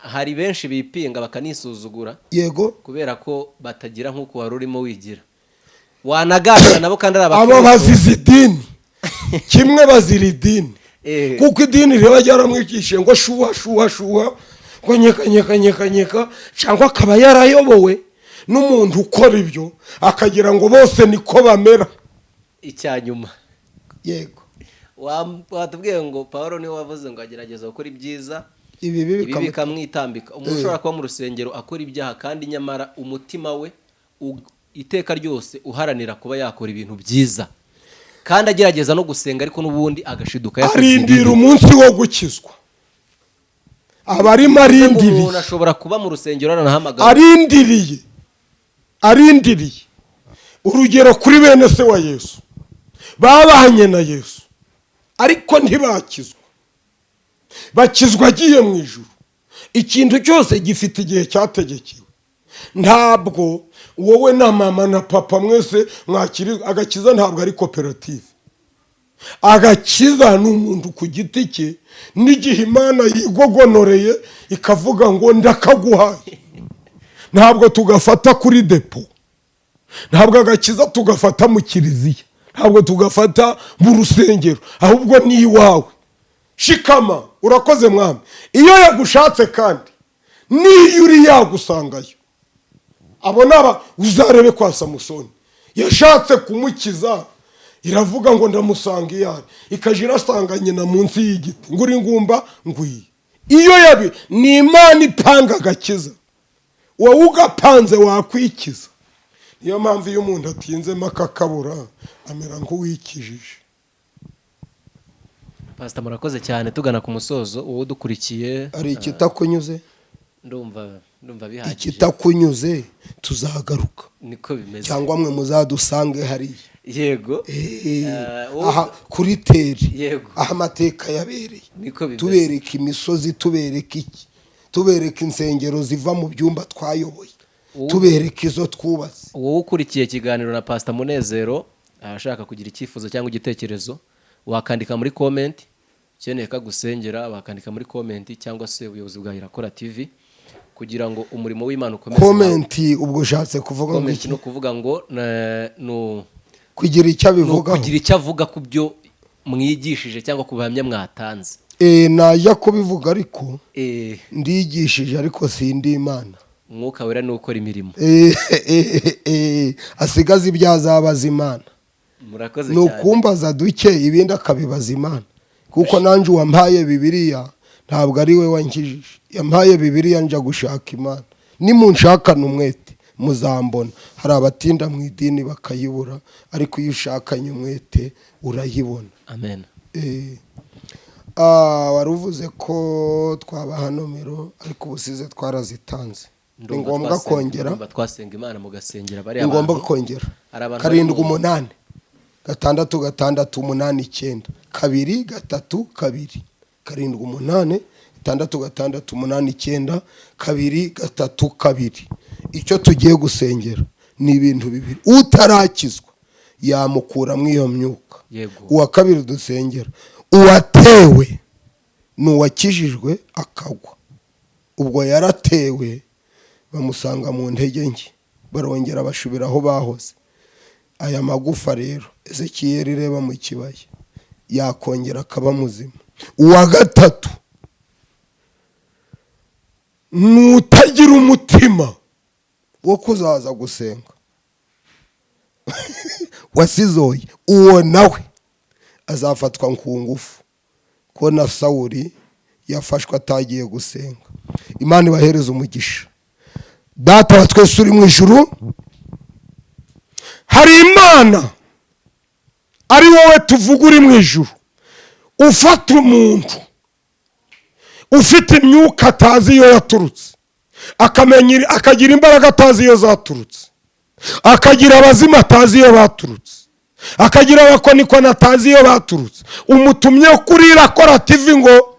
[SPEAKER 2] Hari benshi bipinga bakanisuzugura kubera ko batagira nk'uko wari urimo wigira, wanaganira nabo kandi ari
[SPEAKER 1] Abo
[SPEAKER 2] abakristo.
[SPEAKER 1] bazize idini kimwe, bazira idini, kuko idini riba ryaramwigishije ngo shuha shuha shuha, ngo nyeka nyeka nyeka nyeka, cyangwa akaba yarayobowe n'umuntu ukora ibyo, akagira ngo bose niko bamera.
[SPEAKER 2] Icya nyuma.
[SPEAKER 1] Yego.
[SPEAKER 2] Watubwiye ngo Paul niwe wavuze ngo agerageza gukora ibyiza,
[SPEAKER 1] ibibi
[SPEAKER 2] ibi bikamwitambika. Umuntu ushobora kuba mu rusengero akora ibyaha, kandi nyamara umutima we iteka ryose uharanira kuba yakora ibintu byiza, kandi agerageza no gusenga, ariko n'ubundi agashiduka yakoze
[SPEAKER 1] Arindira
[SPEAKER 2] ibibi.
[SPEAKER 1] umunsi wo gukizwa, aba arimo
[SPEAKER 2] Bivuze ngo
[SPEAKER 1] arindiriye.
[SPEAKER 2] Umuntu ashobora kuba mu rusengero aranahamagara.
[SPEAKER 1] Arindiriye, arindiriye. Urugero kuri bene se wa Yesu babanye na Yesu, ariko ntibakizwa, bakizwa agiye mu ijuru. Ikintu cyose gifite igihe cyategekewe. Ntabwo wowe na mama na papa mwese mwakiri agakiza. Ntabwo ari koperative. Agakiza ni umuntu ku giti cye, n'igihe Imana yigogonoreye ikavuga ngo ndakaguhaye. Ntabwo tugafata kuri depo, ntabwo agakiza tugafata mu kiliziya, ntabwo tugafata mu rusengero, ahubwo ni iwawe. Shikama, urakoze mwami. Iyo yagushatse kandi niyo uri yagusangayo. Abo ni aba uzarebe kwa Samusoni, yashatse kumukiza, iravuga ngo ndamusanga iyo ari, ikajya irasanga nyina munsi y'igiti, ngo uri ngumba ngwiye. Iyo yabi ni Imana ipanga agakiza, wowe ugapanze wakwikiza. Niyo mpamvu iyo umuntu atinzemo akakabura amera nk'uwikijije.
[SPEAKER 2] Pasita, murakoze cyane. Tugana ku musozo, wowe udukurikiye.
[SPEAKER 1] Hari ikitakunyuze?
[SPEAKER 2] Ndumva bihagije.
[SPEAKER 1] Ikitakunyuze tuzagaruka.
[SPEAKER 2] Niko bimeze.
[SPEAKER 1] Cyangwa mwe muzadusange hariya.
[SPEAKER 2] Yego.
[SPEAKER 1] Aha kuri terrain, aho amateka yabereye.
[SPEAKER 2] Niko bimeze.
[SPEAKER 1] Tubereka imisozi, tubereka iki, tubereka insengero ziva mu byumba twayoboye, tubereka izo twubatse.
[SPEAKER 2] Wowe ukurikiye ikiganiro na Pasita Munezero, ashaka kugira icyifuzo cyangwa igitekerezo, wakandika muri comment. Ukeneye ko agusengera, wakandika muri comment, cyangwa se ubuyobozi bwa Irakora TV, kugira ngo umurimo w'Imana ukomeze.
[SPEAKER 1] Comment ubwo ushatse kuvuga ngo
[SPEAKER 2] Comment
[SPEAKER 1] iki?
[SPEAKER 2] ni ukuvuga ngo
[SPEAKER 1] Kugira icyo
[SPEAKER 2] ni
[SPEAKER 1] abivugaho.
[SPEAKER 2] ukugira icyo avuga ku byo mwigishije cyangwa ku buhamya mwatanze.
[SPEAKER 1] Najya kubivuga, ariko ndigishije, ariko sindi Imana.
[SPEAKER 2] Umwuka Wera ni ukora imirimo.
[SPEAKER 1] Asigaze ibyo azabaza Imana.
[SPEAKER 2] Murakoze
[SPEAKER 1] Ni
[SPEAKER 2] cyane.
[SPEAKER 1] ukumbaza duke, ibindi akabibaza Imana, kuko nanjye uwampaye Bibiliya ntabwo ari we wankijije. Yampaye Bibiliya njya gushaka Imana. Nimunshakana umwete muzambona. Hari abatinda mu idini bakayibura, ariko iyo ushakanye umwete urayibona.
[SPEAKER 2] Amen.
[SPEAKER 1] Wari uvuze ko twabaha nomero, ariko ubusize twarazitanze. Ni
[SPEAKER 2] Ndumva
[SPEAKER 1] ngombwa kongera.
[SPEAKER 2] Ndumva twasenga Imana, mugasengera bariya
[SPEAKER 1] Ni ngombwa
[SPEAKER 2] bantu.
[SPEAKER 1] kongera.
[SPEAKER 2] Hari abantu
[SPEAKER 1] 7
[SPEAKER 2] bari mu-
[SPEAKER 1] 8 6 6 8 9 2 3 2, 7 8 6 6 8 9 2 3 2. Icyo tugiye gusengera ni ibintu bibiri: utarakizwa yamukuramo iyo myuka. Uwa kabiri dusengera, uwatewe, ni uwakijijwe akagwa. Ubwo yaratewe, bamusanga mu ntege nke, barongera bashubira aho bahoze. Aya magufa rero Ezekiyeli ireba mu kibaya, yakongera akaba muzima. Uwa gatatu ni utagira umutima wo kuzaza gusenga, wasizoye. Uwo nawe azafatwa ku ngufu, ko na Sawuri yafashwe atagiye gusenga. Imana ibahereza umugisha. Data wa twese uri mu ijuru, hari Imana ari wowe tuvuga uri mu ijuru, ufata umuntu ufite imyuka atazi iyo yaturutse, akamenya, akagira imbaraga atazi iyo zaturutse, akagira abazimu atazi iyo baturutse, akagira abakonikoni atazi iyo baturutse. Umutumye kuri Irakora TV ngo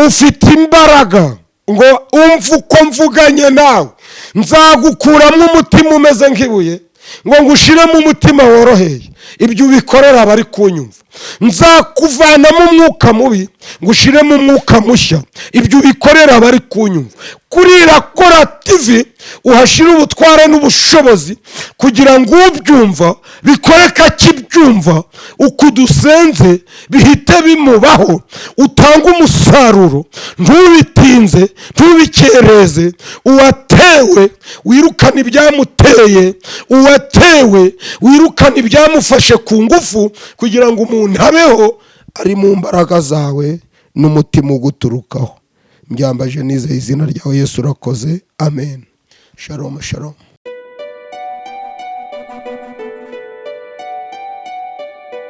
[SPEAKER 1] ufite imbaraga, ngo umve uko mvuganye nawe, nzagukuramo umutima umeze nk'ibuye. Ngo ngushiremo umutima woroheye. Ibyo ubikorera abari kunyumva. Nzakuvanamo umwuka mubi, ngushiremo umwuka mushya. Ibyo ubikorera abari kunyumva. Kuri Irakora TV uhashyire ubutware n'ubushobozi, kugira ngo ubyumva bikoreke akibyumva. Uko udusenze bihite bimubaho, utange umusaruro. Ntubitinze, ntubikereze. Uwatewe wirukana ibyamuteye, uwatewe wirukana ibyamufashe ku ngufu, kugira ngo umuntu abeho ari mu mbaraga zawe n'umutima uguturukaho. Mbyambaje nizeye izina ryawe Yesu, urakoze. Amen. Shalom, shalom.